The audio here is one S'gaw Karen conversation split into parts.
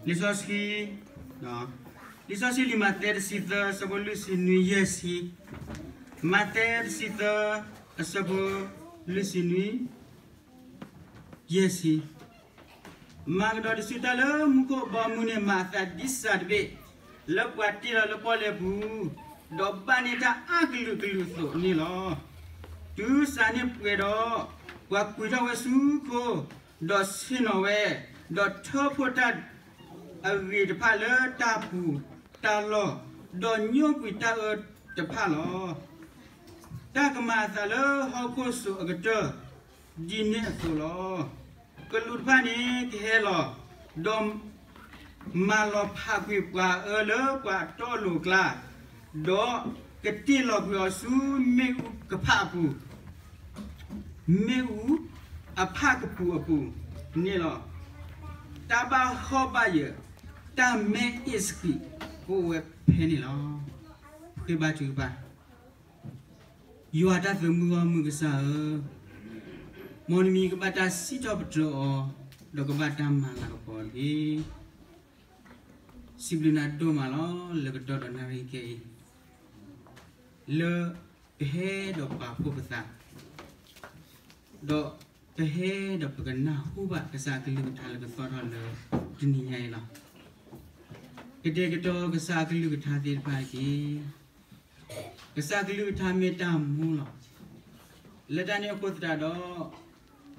လံာ်စီဆှံ, လံာ်စီဆှံလံာ်မးသဲတဆံသၢ အဆၢဖိလွံၢ်ဆံနွံ ယဲၢ်ဆံ, မးသဲတဆံသၢ အဆၢဖိ လွံၢ်ဆံနွံ ယဲၢ်ဆံ, မၤကဒီးတစုတၢ်လၢမူခိၣ်ဘီမုၢ်န့ၣ် မၤအသးဒ်စၤတဘ့ၣ် လၢပှၤတ့ၢ်လီၤလၢပီၣ်လဲၣ်ပူၤ, ဒီးဘၣ်န့ၢ်တၢ်အါကလုာ်ကလုာ်အသိးန့ၣ်လီၤ. တုၤစၤန့ၣ်ပှဲၤဒီး, ပှၤကွံာ်ထီၣ်ဝဲဆူခိ, ဒီးဆ့ၣ်နီၤဝဲ, ဒီးထၢဖှိၣ်တၢ် အဂ့ၤတဖၣ်လၢတၢ်ပူၤတၢ်လီၢ်, ဒီးညိကွံာ်တၢ်အၢတဖၣ်လီၤ. တၢ်ကမၤအသးလၢဟီၣ်ခိၣ်စိၤအကတၢၢ် ဒ်န့ၣ်အသိးလီၤ. ကလူးတဖၣ်န့ၣ်ကဟဲလီၤ, ဒီးမၤလီၤဖးကွံာ်ပှၤအၢလၢပှၤတီလိၤအကျါ, ဒီးကတ့ၢ်လီၤကွံာ်အီၤဆူမ့ၣ်အူကဖၣ်အပူၤ မ့ၣ်အူအဖၣ်ကပူၤအပူၤန့ၣ်လီၤ. တၢ်ဘၣ်ဟီၣ်ဘၣ်ယၢၤ, တၢ်မဲအ့ၣ်စဃံး ကအိၣ်ဝဲဖဲန့ၣ်လီၤ. ဃ့ဘါထုကဖၣ်. ယွၤတၢ်သုးမုၢ်ဂီၢ်မုၢ်ကစၢ်ဧၢ, မ်နမံၤကဘၣ်တၢ်စံးထီၣ်ပတြၢၤအီၤ, ဒီးကဘၣ်တၢ်မၤလၤကပီၤတက့ၢ်. စံးဘျုးနၤဒိၣ်မးလီၤ လၢကတီၢ်ဒီးနၣ်ရံၣ်ခဲအံၤ, လၢပဟဲဒီးပာ်ဖှိၣ်ပသး, ဒီးပဟဲဒီးပကနၢ်ဟူဘၣ်ကစၢ်အကလုၢ်ကထါလၢကသီၣ်ထီၣ်လၢတနံၤညါအံၤလီၤ. ကတဲာ်ကတီၤကစၢ်အကလုၢ်ကထါသ့ၣ်တဖၣ်တက့ၢ်. ကစၢ်အကလုၢ်ကထါမ့ၢ်တၢ်မူလီၤ. လၢတၢ်န့ၣ်အဃိသတးဒီး,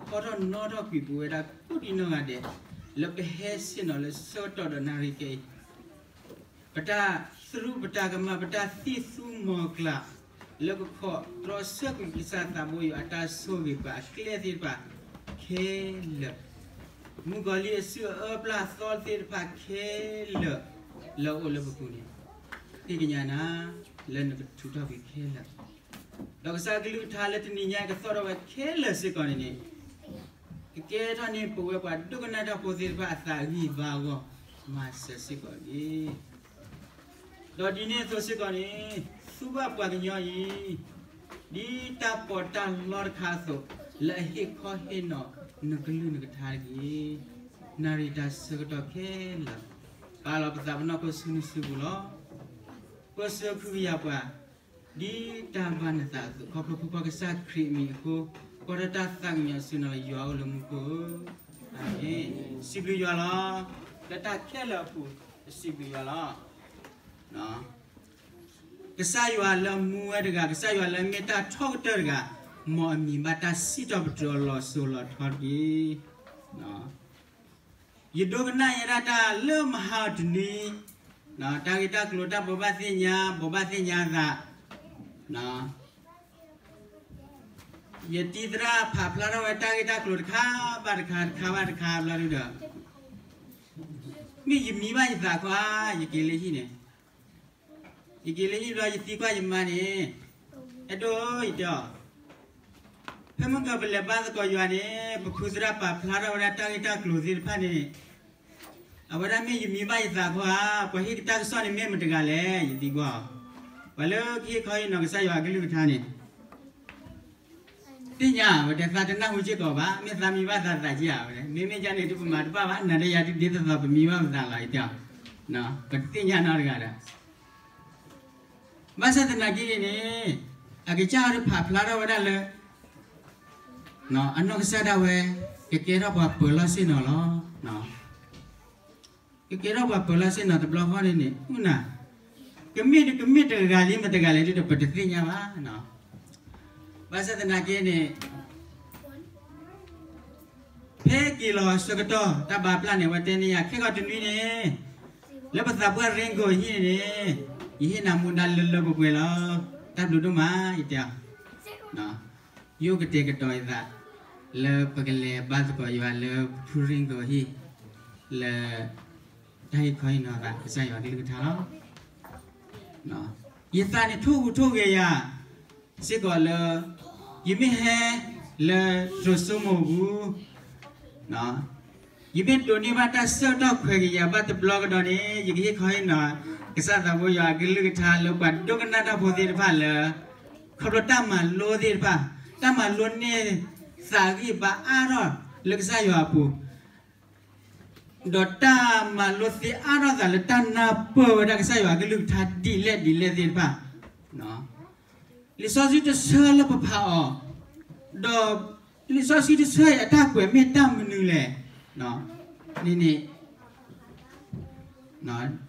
ဖီထီၣ်နီၣ်ထီၣ်ကွံာ်ပဝဲဒၣ်ကိးဒံနီၢ်ဂၤဒဲး, လၢပဟဲဆ့ၣ်နီၤလၢဆၢကတီၢ်ဒီးနၣ်ရံၣ်ခဲအံၤ, ပတၢ်သရူးပတၢ်ကမၣ် ပတၢ်သံၣ်သူမီၤကျၢ်, လၢကခိးတြီဆၢကွံာ်ကစၢ်သးဘိယွၤအတၢ်ဆိၣ်ဂ့ၤပှၤအကျဲသ့ၣ်တဖၣ်ခဲလၢာ်, မုၣ်ကီၤလံၢ်အစုၣ်အၢပျၢ်အသီသ့ၣ်တဖၣ်ခဲလၢာ်, လၢအအိၣ်လၢပပူၤန့ၣ်, ဃ့ကညးနၤ, လၢနကထုးထီၣ်ကွံာ်ခဲလၢာ်, ဒီးကစၢ်အကလုၢ်ကထါလၢတနံၤညါအံၤကသီၣ်ထီၣ်ဝဲခဲလၢာ်စ့ၢ်ကီးန့ၣ်န့ၣ်, ကကဲထီၣ်န့ၢ်ပဝဲပှၤဒိကနၣ်တၢ်ဖိသ့ၣ်တဖၣ်အသးဂံၢ်ဘါအဂီၢ်, မၤစၢၤစ့ၢ်ကီးတက့ၢ်. ဒီးဒ်န့ၣ်အသိးစ့ၢ်ကီးန့ၣ်, သူဘၣ်ပှၤကညီအံၤ, ဒ်တၢ်ပီးတၢ်လီတခါအသိး, လၢအဟ့ၣ်ခီဟ့ၣ်နီၤနကလုၢ်နကထါတက့ၢ်. နၣ်ရံၣ်တၢ်ဆၢကတီၢ်ခဲလၢာ်, ပာ်လီၤပသးပနီၢ်ခိၣ်ဆူနစုပူၤလီၤ. ပၢဆှၢခုကယာ်ပှၤ, ဒ်တၢ်ဘၣ်နသးအသိး ခီဖျိဖိခွါကစၢ်ခရံာ်အမံၤအဃိ, ကီၢ်တၢ်သးကညီၤဆူနလီၤ ယွၤအိၣ်လၢမူခိၣ်ဧၢ, အၤမ့ၣ်. စံးဘျုးယွၤလီၤ. လၢတၢ်ခဲလၢာ်အပူၤ, ပစံးဘျုးယွၤလီၤ. ကစၢ်ယွၤလၢမူဝဲတဂၤ, ကစၢ်ယွၤလၢမ့ၢ်တၢ်ထီကတၢၢ်တဂၤ, မ်အမံၤဘၣ်တၢ်စံးထီၣ်ပတြၢၤအီၤလီၤစိၤလီၤထီတက့ၢ်. ယဒိကနၣ်ယဲဒၣ်တၢ်လၢမဟါအီၤတနွံ, တၢ်ဂ့ၢ်တၢ်ကျိၤတၢ်ဘိးဘၣ်သ့ၣ်ညါ, ဘိးဘၣ်သ့ၣ်ညါအသး, ယတံၤသရၣ်ဖးဖျါထီၣ်ဝဲတၢ်ဂ့ၢ်တၢ်ကျိၤတခါဘၣ်တခါ တခါဘၣ်တခါဘျီဒုဒီး, မ့ၢ်ယမံဘၣ်ယသးခီဧါ, ယက့ၤလၢဟံၣ်န့ၣ်, ယက့ၤလၢဟံၣ်ဘျီယသံကွၢ်ယမါန့ၣ်, အဲၣ်ဒိၣ်ဧၢ ယတဲအီၤ, ဖဲမုၢ်ဂီၤပလဲၤဘါသကိးယွၤန့ၣ် ပဖုသရၣ်ပာ်ဖျါထီၣ်ဝဲဒၣ်တၢ်ဂ့ၢ်တၢ်ကျိၤသ့ၣ်တဖၣ်န့ၣ်, အဝဲဒၣ်မ့ၢ်ယမံဘၣ်ယသးခီဧါ, ပှၤဟ့ၣ်ကတၢ်ကစီၣ်န့ၣ်မ့ၢ်မတဂၤလဲၣ် ယသံကွၢ်အီၤ, ပှၤလၢကဟ့ၣ်ခီဟ့ၣ်နီၤကစၢ်ယွၤအကလုၢ်ကထါန့ၣ် သ့ၣ်ညါဝဲတဲသးတနၢ်ဟူစ့ၢ်ကီးဘၣ်, မ့ၢ်သးမံဘၣ်သးသးက့ဧါဝဲ, မ့မ့ၢ်ဒ်န့ၣ်ဒုပမၤတဘၣ်ဘၣ်, နၤဒီးယၤဒ်ဒ်သိးသိးပမံဘၣ်ပသးလီၤ ယတဲအီၤ, ပတသ့ၣ်ညါနီတဂၤဒီး ဘၣ်ဆၣ်သနာ်က့န့ၣ်, အကစၢ်အီၤဒုးဖးဖျါထီၣ်ဝဲဒၣ်လၢ အနီၢ်ကစၢ်ဒၣ်ဝဲ ကကဲထီၣ်ပှၤပၢၤလီၢ်ဆ့ၣ်နီၤလီၤ. ကကဲထီၣ်ပှၤပၢၤလီၢ်ဆ့ၣ်နီၤတဘျီဃီန့ၣ်န့ၣ် အူနၤ, ကမ့ၢ်တကမ့ၢ်တဂၤလံမတဂၤလဲၣ်ဒုဒီး ပတသ့ၣ်ညါဘၣ်. ဘၣ်ဆၣ်သနာ်က့န့ၣ် ဖဲက့ၤလီၤဆၢကတီၢ် တၢ်ဘါပျၢ်န့ၣ် အဝဲတဲန့ၢ်ယၤ ခဲကီးတနွံန့ၣ်, လၢပသးပှၢ်ရ့ကိၤဟံၣ်န့ၣ်, ယဟ့ၣ်နၤမူဒါလၢလၢပှဲၤပှဲၤလီၤ. တၢ်ဘျုးဒိၣ်မး ယတဲအီၤ, ယအိၣ်ကတဲာ်ကတီၤယသး လၢပကလဲၤဘါသကိးယွၤလၢဖုရ့ကိၤဟံၣ်, လၢ တၢ်ဟ့ၣ်ခီဟ့ၣ်နီၤသး ကစၢ်ယွၤကလုၢ်ကထါလီၤ. ယသးန့ၣ်ထိၣ်ဟူးထိၣ်ဂဲၤယၤ စ့ၢ်ကီးလၢ ယမ့ၢ်ဟဲလၢတိၤစိမိးပူၤ, ယမ့ၢ်ဒိးန့ၢ်ဘၣ်တၢ်ဆၢကတီၢ်ခွဲးကယာ်ဘၣ်တဘျီကဒီးန့ၣ် ယကဟ့ၣ်ခီဟ့ၣ်နီၤ ကစၢ်သးဘိယွၤအကလုၢ်ကထါလၢပှၤဒိကနၣ်တၢ်ဖိသ့ၣ်တဖၣ်လၢ ခီဖျိတၢ်မၤလိသ့ၣ်တဖၣ်, တၢ်မၤလိန့ၢ်သးဂံၢ်ဘါအါထီၣ်လၢကစၢ်ယွၤအပူၤ ဒီးတၢ်မၤလိသ့အါထီၣ်သးလၢတၢ်နၢ်ပၢၢ်ဝဲဒၣ်ကစၢ်ယွၤအကလုၢ်ကထါဒ်လဲၣ်ဒ်လဲၣ်သ့ၣ်တဖၣ်, လံာ်စီဆှံတဆၢလၢပဖးအီၤ, ဒီးလံာ်စီဆှံတဆၢအံၤအတၢ်ကွဲးမ့ၢ်တၢ်မနုၤလဲၣ်န့ၣ်န့ၣ်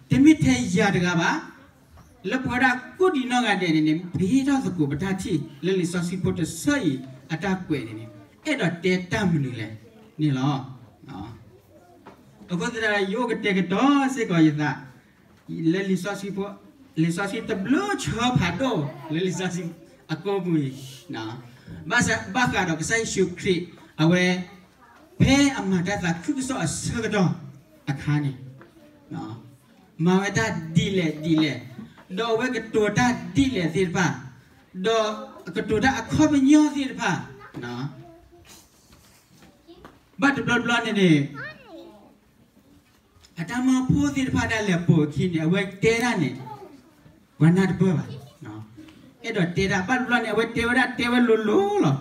တမ့ၢ်ထဲယၤတဂၤဘၣ်. လၢပဝဲဒၣ်ကိးဒံးနီၢ်ဂၤဒဲးန့ၣ်န့ၣ် ပဟ့ၣ်ထီၣ်သကိးပတၢ်ထံၣ်လၢလံာ်စီဆှံဖိတဆၢအံၤအတၢ်ကွဲးန့ၣ်န့ၣ် အဲၣ်ဒိးတဲတၢ်မနုၤလဲၣ်န့ၣ်လီၤ. အဃိသတးဒီး ယအိၣ်ကတဲာ်ကတီၤစ့ၢ်ကီးယသး လၢလံာ်စီဆှံဖိ, လံာ်စီဆှံတဘျုးဆၢဖးဒိၣ်လၢလံာ်စီဆှံအကိာ်ပူၤအံၤ, ဘၣ်ဆၣ်ဘၣ်ဃးဒီးကစၢ်ယ့ၣ်ၡူးခရံာ် အဝဲ ဖဲအမၤတၢ်သးခုကစီၣ်အဆၢကတီၢ်အခါန့ၣ် မၤဝဲဒၣ်ဒ်လဲၣ်ဒ်လဲၣ်, ဒီးအဝဲကတိၤတၢ်ဒ်လဲၣ်သ့ၣ်တဖၣ်, ဒီးကတိၤတၢ်အခီပညီသ့ၣ်တဖၣ်, ဘၣ်တဘျီဘျီန့ၣ်န့ၣ် အတၢ်မၢဖိသ့ၣ်တဖၣ်ဒၣ်လဲာ်ပိာ်အခံန့ၣ် အဝဲတဲဒၣ်န့ၣ် ပှၤနၢ်တပၢၢ်ဘၣ်. အဲၣ်ဒိးတဲဒၣ် ဘၣ်တဘျီန့ၣ် အဝဲတဲဝဲဒၣ်တဲဝဲလိၤလိၤလီၤ.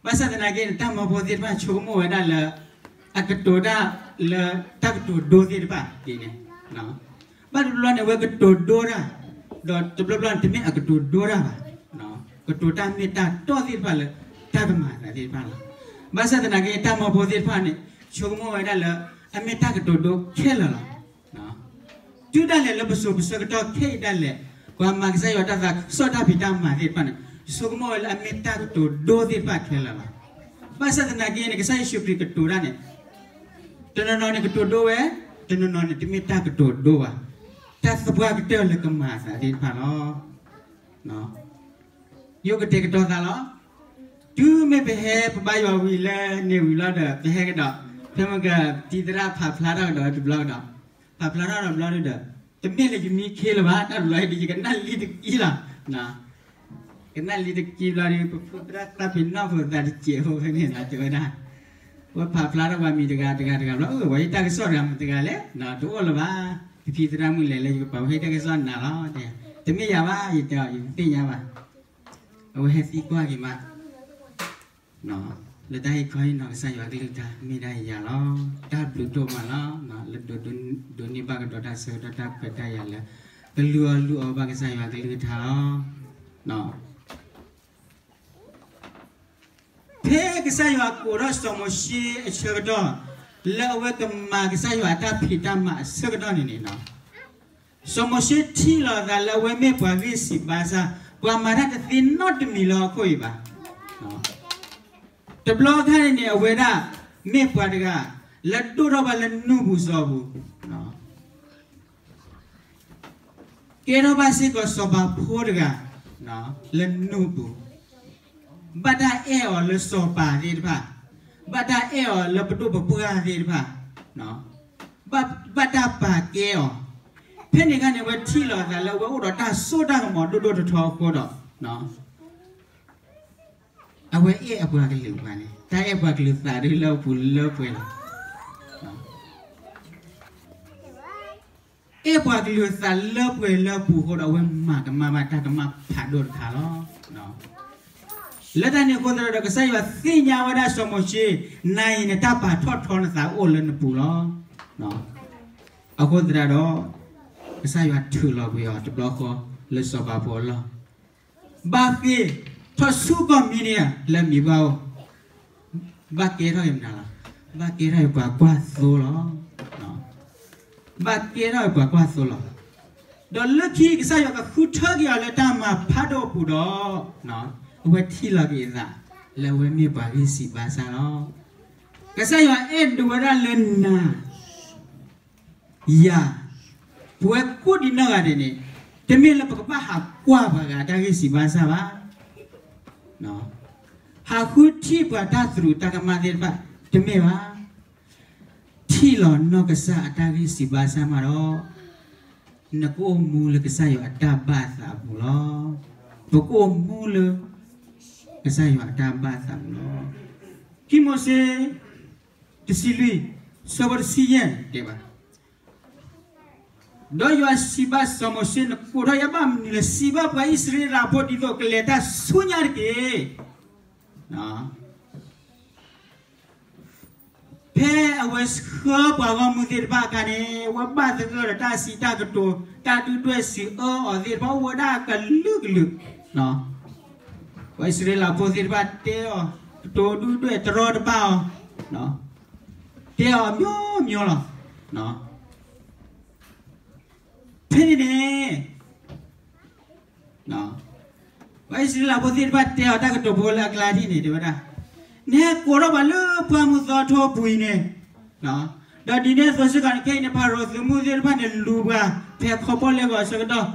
ဘၣ်ဆၣ်သနာ်က့န့ၣ် တၢ်မၢဖိသ့ၣ်တဖၣ်ဆိကမိၣ်ဝဲဒၣ်လၢ အကတိၤတၢ်လၢတၢ်ကတိၤဒိသ့ၣ်တဖၣ်ဒ်န့ၣ် ဘၣ်တဘျီန့ၣ် အဝဲကတိၤဒိတၢ်, ဒီးတဘျီဘျီန့ၣ် တမ့ၢ်အကတိၤဒိတၢ်ဘၣ်, ကတိၤတၢ်မ့ၢ်တၢ်တီသ့ၣ်တဖၣ်လၢတၢ်ကမၤအသးသ့ၣ်တဖၣ်လီၤ. ဘၣ်ဆၣ်သနာ်က့ တၢ်မၢဖိသ့ၣ်တဖၣ်န့ၣ် ဆိကမိၣ်ဝဲဒၣ်လၢ အမ့ၢ်တၢ်ကတိၤဒိခဲလၢာ်လီၤ. တုၤဒၣ်လဲာ်လၢပစိၤပဆၢကတီၢ်ခဲအံၤဒၣ်လဲာ် ပှၤမၤကစၢ်ယွၤတၢ်သးခုကစီၣ်တၢ်ဖံးတၢ်မၤသ့ၣ်တဖၣ်န့ၣ် ဆိကမိၣ်ဝဲလၢအမ့ၢ်တၢ်ကတိၤဒိသ့ၣ်တဖၣ်ခဲလၢာ်လီၤ. ဘၣ်ဆၣ်သနာ်က့န့ၣ် ကစၢ်ယ့ၣ်ၡူးခရံာ်ကတိၤတၢ်န့ၣ် တနီၤနီၤန့ၣ်ကတိၤဒိဝဲ, တနီၤနီၤန့ၣ် တမ့ၢ်တၢ်ကတိၤဒိဘၣ်. တၢ်သပှၢ်ကတၢၢ်လၢကမၤအသးသ့ၣ်တဖၣ်လီၤ. ယိၣ်ကတဲာ်ကတီၤသးလီၤ. တုၤမ့ၢ်ပဟဲပဘါယွၤဝံၤလၢန့ၢ်ဝံၤလီၤဒီး ပဟဲကဒီး ဖဲမ့ၢ်ကတံၤသရၣ်ဖးဖျါထီၣ်ကဒီးတဘျီကဒီး, ဖးဖျါထီၣ်တဘျီဒီး တမ့ၢ်လၢယမံခ့လၢၤဘၣ် တၢ်တဘျီဒီး ယကနၣ်လံတကံလီၤ. ကနၣ်လံတကံဘျီဒီး ပဖိသရၣ်သးပ့ၤနီၣ်ဖိသးတစဲးဖိဖဲန့ၣ်နီၤ တဲဝဲဒၣ် ဝဲဖးဖျါထီၣ်ပှၤမံၤတဂၤတဂၤတဂၤဘျီ အၢ ပှၤဟ့ၣ်တၢ်ကစီၣ်တဂၤမတၤတဂၤလဲၣ် တအိၣ်လၢၤဘၣ်. ဖံဖံသရၣ်မုၣ်လဲၤလၢယကပၤ ပှၤဟ့ၣ်တၢ်ကစီၣ်နၤလီၤ တဲ, တမ့ၢ်ယၤဘၣ် ယတဲအီၤ ယတသ့ၣ်ညါဘၣ်. အဝဲဟဲသံကွၢ်က့ၤမး လၢတၢ်ဟ့ၣ်ခီဟ့ၣ်နီၤကစၢ်ယွၤကလုၢ်ကထါ မ့ၢ်ဒၣ်ယၤလီၤ. တၢ်ဘျုးဒိၣ်မးလီၤ လၢဒိးန့ၢ်ဘၣ်ကဒီးတၢ်ဆၢကတီၢ်တၢ်ခွဲးတၢ်ယာ်လၢ ကလုၢ်အီၣ်လုၢ်အီဘၣ်ကစၢ်ယွၤကလုၢ်ကထါလီၤ. ဖဲကစၢ်ယွၤကိးထီၣ်စီၤမိၤၡ့အဆၢကတီၢ် လၢအဝဲကမၤကစၢ်ယွၤအတၢ်ဖံးတၢ်မၤအဆၢကတီၢ်န့ၣ်န့ၣ် စီၤမိၤၡ့ထံၣ်လီၤအသးလၢအဝဲမ့ၢ်ပှၤဂံၢ်စံးဘါစၢ်, ပှၤမၤတၢ်တသ့နီတမံၤလၢဟီၣ်ခိၣ်အံၤဘၣ်. တဘျီခါန့ၣ်န့ၣ် အဝဲဒၣ်မ့ၢ်ပှၤတဂၤ လၢဒိၣ်ထီၣ်ဘၣ်လၢနူၢ်ပူၤစီၤပူၤ ကဲထီၣ်ဘၣ်စ့ၢ်ကီးစီၤပၤဖိတဂၤ လၢနူၢ်ပူၤ, ဘၣ်တၢ်အဲၣ်အီၤလၢစီၤပၤသ့ၣ်တဖၣ်, ဘၣ်တၢ်အဲၣ်အီၤလၢပဒိၣ်ပပှၢ်သ့ၣ်တဖၣ်, ဘၣ်တၢ်ပာ်ကဲအီၤ, ဖဲန့ၣ်အခါန့ၣ် အဝဲထံၣ်လီၤအသးလၢအဝဲအိၣ်ဒီးတၢ်စိတၢ်ကမီၤဒိၣ်ဒိၣ်ထီထီအဃိဒီး အဝဲအဲၣ်အပှၤကလုာ်ပှၤန့ၣ် တၢ်အဲၣ်ပှၤကလုာ်သးဒ်လၢအပူၤလၢပှဲၤလီၤ. အဲၣ်ပှၤကလုာ်သးလၢပှဲၤလၢပူၤအဃိဒီး အဝဲမၤကမၣ်ဘၣ်တၢ်ကမၣ်ဖးဒိၣ်တခါလီၤ. လၢတၢ်န့ၣ်အဃိသတးဒီး ကစၢ်ယွၤသ့ၣ်ညါဝဲဒၣ်စီၤမိၤၡ့, နၤအံၤန့ၣ် တၢ်ပာ်ထီၣ်ထီနသးအိၣ်လၢနပူၤလီၤ. အဃိသတးဒီး ကစၢ်ယွၤထုးလီၤကွံာ်အီၤတဘျီဃီလၢစီၤပၤဖိအလီၢ် ဘၣ်ဃ့ၢ်ထီၣ်ဆူကီၢ်မံၤဒယၣ်လၢမံၤပှၢ်အိၣ်, ဘၣ်ကဲထီၣ်အံၤမနုၤလီၤ, ဘၣ်ကဲထီၣ်အံၤပှၤကွၢ်သိလီၤ. ဘၣ်ကဲထီၣ်အံၤပှၤကွၢ်သိလီၤ. ဒီးလၢခံကစၢ်ယွၤကဃုထၢက့ၤအီၤလၢတၢ်မၤဖးဒိၣ်အပူၤဒီး အဝဲထံၣ်လီၤက့ၤအသး လၢအဝဲမ့ၢ်ပှၤဂံၢ်စံးဘါစၢ်လီၤ. ကစၢ်ယွၤအဲၣ်ဒိးဝဲဒၣ်လၢနၤ ယၤ, ပဝဲကိးဒံးနီၢ်ဂၤဒဲးန့ၣ် တမ့ၢ်လၢပကဘၣ်ဟးကွၢ်ပှၤဂၤအတၢ်ဂံၢ်စံးဘါစၢ်ဘၣ်, ဟးဃုထံၣ်ပှၤတၢ်သရူးတၢ်ကမၣ်သ့ၣ်တဖၣ် တမ့ၢ်ဘၣ်. ထံၣ်လီၤနီၢ်ကစၢ်အတၢ်ဂံၢ်စံးဘါစၢ်မးဒီး နကအိၣ်မူလၢကစၢ်ယွၤအတၢ်ဘၣ်အသးအပူၤလီၤ. ပကအိၣ်မူလၢ ကစၢ်ယွၤအတၢ်ဘၣ်အသးပူၤလီၤ. ခံမိၤၡ့ တဆံလွံၢ် ဆၢဖိတဆံယဲၢ်တဲဘၣ်, ဒီးယွၤစံးဘၣ်စီၤမိၤၡ့, နကိးထီၣ်ယၤဘၣ်မနုၤလဲၣ်. စံးဘၣ်ပှၤအံၣ်စရ့လးဖိဒ်သိးကလဲၤတၢ်ဆူညါတက့ၢ်. ဖဲအဝဲဆှၢပှၤဂီၢ်မုၢ်သ့ၣ်တဖၣ်အခါန့ၣ် အဝဲဘၣ်သဂၢၢ်ဒီးတၢ်စံးတၢ်ကတိၤ တၢ်ဒုၣ်ဒွဲၣ်စံးအၢအီၤသ့ၣ်တဖၣ် အိၣ်ဝဲဒၣ်ကလုာ်ကလုာ်. ပှၤအံၣ်စရ့လးဖိသ့ၣ်တဖၣ်တဲအီၤ ကတိၤဒုၣ်ဒွဲၣ်တရီတပါအီၤ, တဲအီၤမျိုးမျိုးလီၤ. ဖဲန့ၣ်န့ၣ် ပှၤအံၣ်စရ့လးဖိသ့ၣ်တဖၣ်တဲအီၤတၢ်ကတိၤဖိလၢအကျါဒ်န့ၣ် တဲဝဲဒၣ်, နဟဲကိးထီၣ်ပှၤလၢပှၢ်မုၢ်သီထိပူၤအံၤန့ၣ်, ဒီးဒ်န့ၣ်အသိးစ့ၢ်ကီးန့ၣ် ခဲအံၤန့ၣ် ဖၤရိၤသုးမုၢ်သ့ၣ်တဖၣ်န့ၣ် လူၤပှၤဖဲခီဖီၣ်လဲကီၢ်အဆၢကတီၢ်,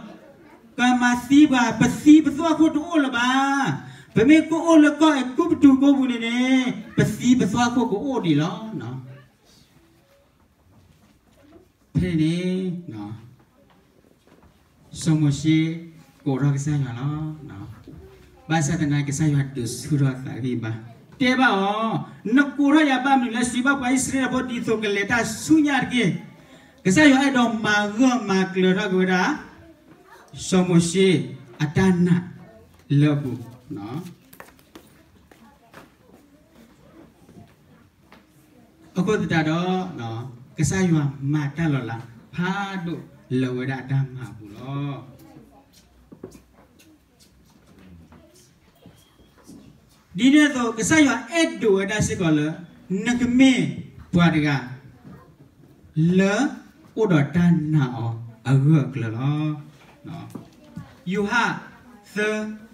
ကမၤသံပှၤ, ပသံပသွံၣ်ခိၣ်တအိၣ်လၢၤဘၣ်. ပမ့ၢ်ကအိၣ်လၢကီၢ်အဲၤကူပတူးကိပူၤန့ၣ်န့ၣ် ပသံပသွံၣ်ခိၣ်ကအိၣ်ဒံးလီၤ. ဖဲန့ၣ် စီၤမိၤၡ့ ကိးထီၣ်ကစၢ်ယွၤလီၤ. ဘၣ်ဆၣ်သနာ်က့ ကစၢ်ယွၤဒုးဆူၣ်ထီၣ်အသးဂံၢ်ဘါ, တဲဘၣ်အီၤ, နကိးထီၣ်ယၤဘၣ်မနုၤလဲၣ်, စံးဘၣ်ပှၤအံၣ်စရ့လးဖိ ဒ်သိးကလဲၤတၢ်ဆူညါတက့ၢ်. ကစၢ်ယွၤအဲၣ်ဒိးမၤဂၢၢ်မၤကျၢၤထီၣ်က့ၤဝဲဒၣ် စီၤမိၤၡ့အတၢ်နာ်လၢအပူၤ အဃိသတးဒီး ကစၢ်ယွၤမၤတၢ်လီၤလး ဖးဒိၣ်လၢအဝဲဒၣ်အတၢ်မၤအပူၤလီၤ. ဒ်န့ၣ်အသိး ကစၢ်ယွၤအဲၣ်ဒိးဝဲဒၣ်စ့ၢ်ကီးလၢ နကမ့ၢ်ပှၤတဂၤ လၢအိၣ်ဒီးတၢ်နာ်အီၤအဂၢၢ်အကျၢၤလီၤ. ယိၤဟၣ် သၢ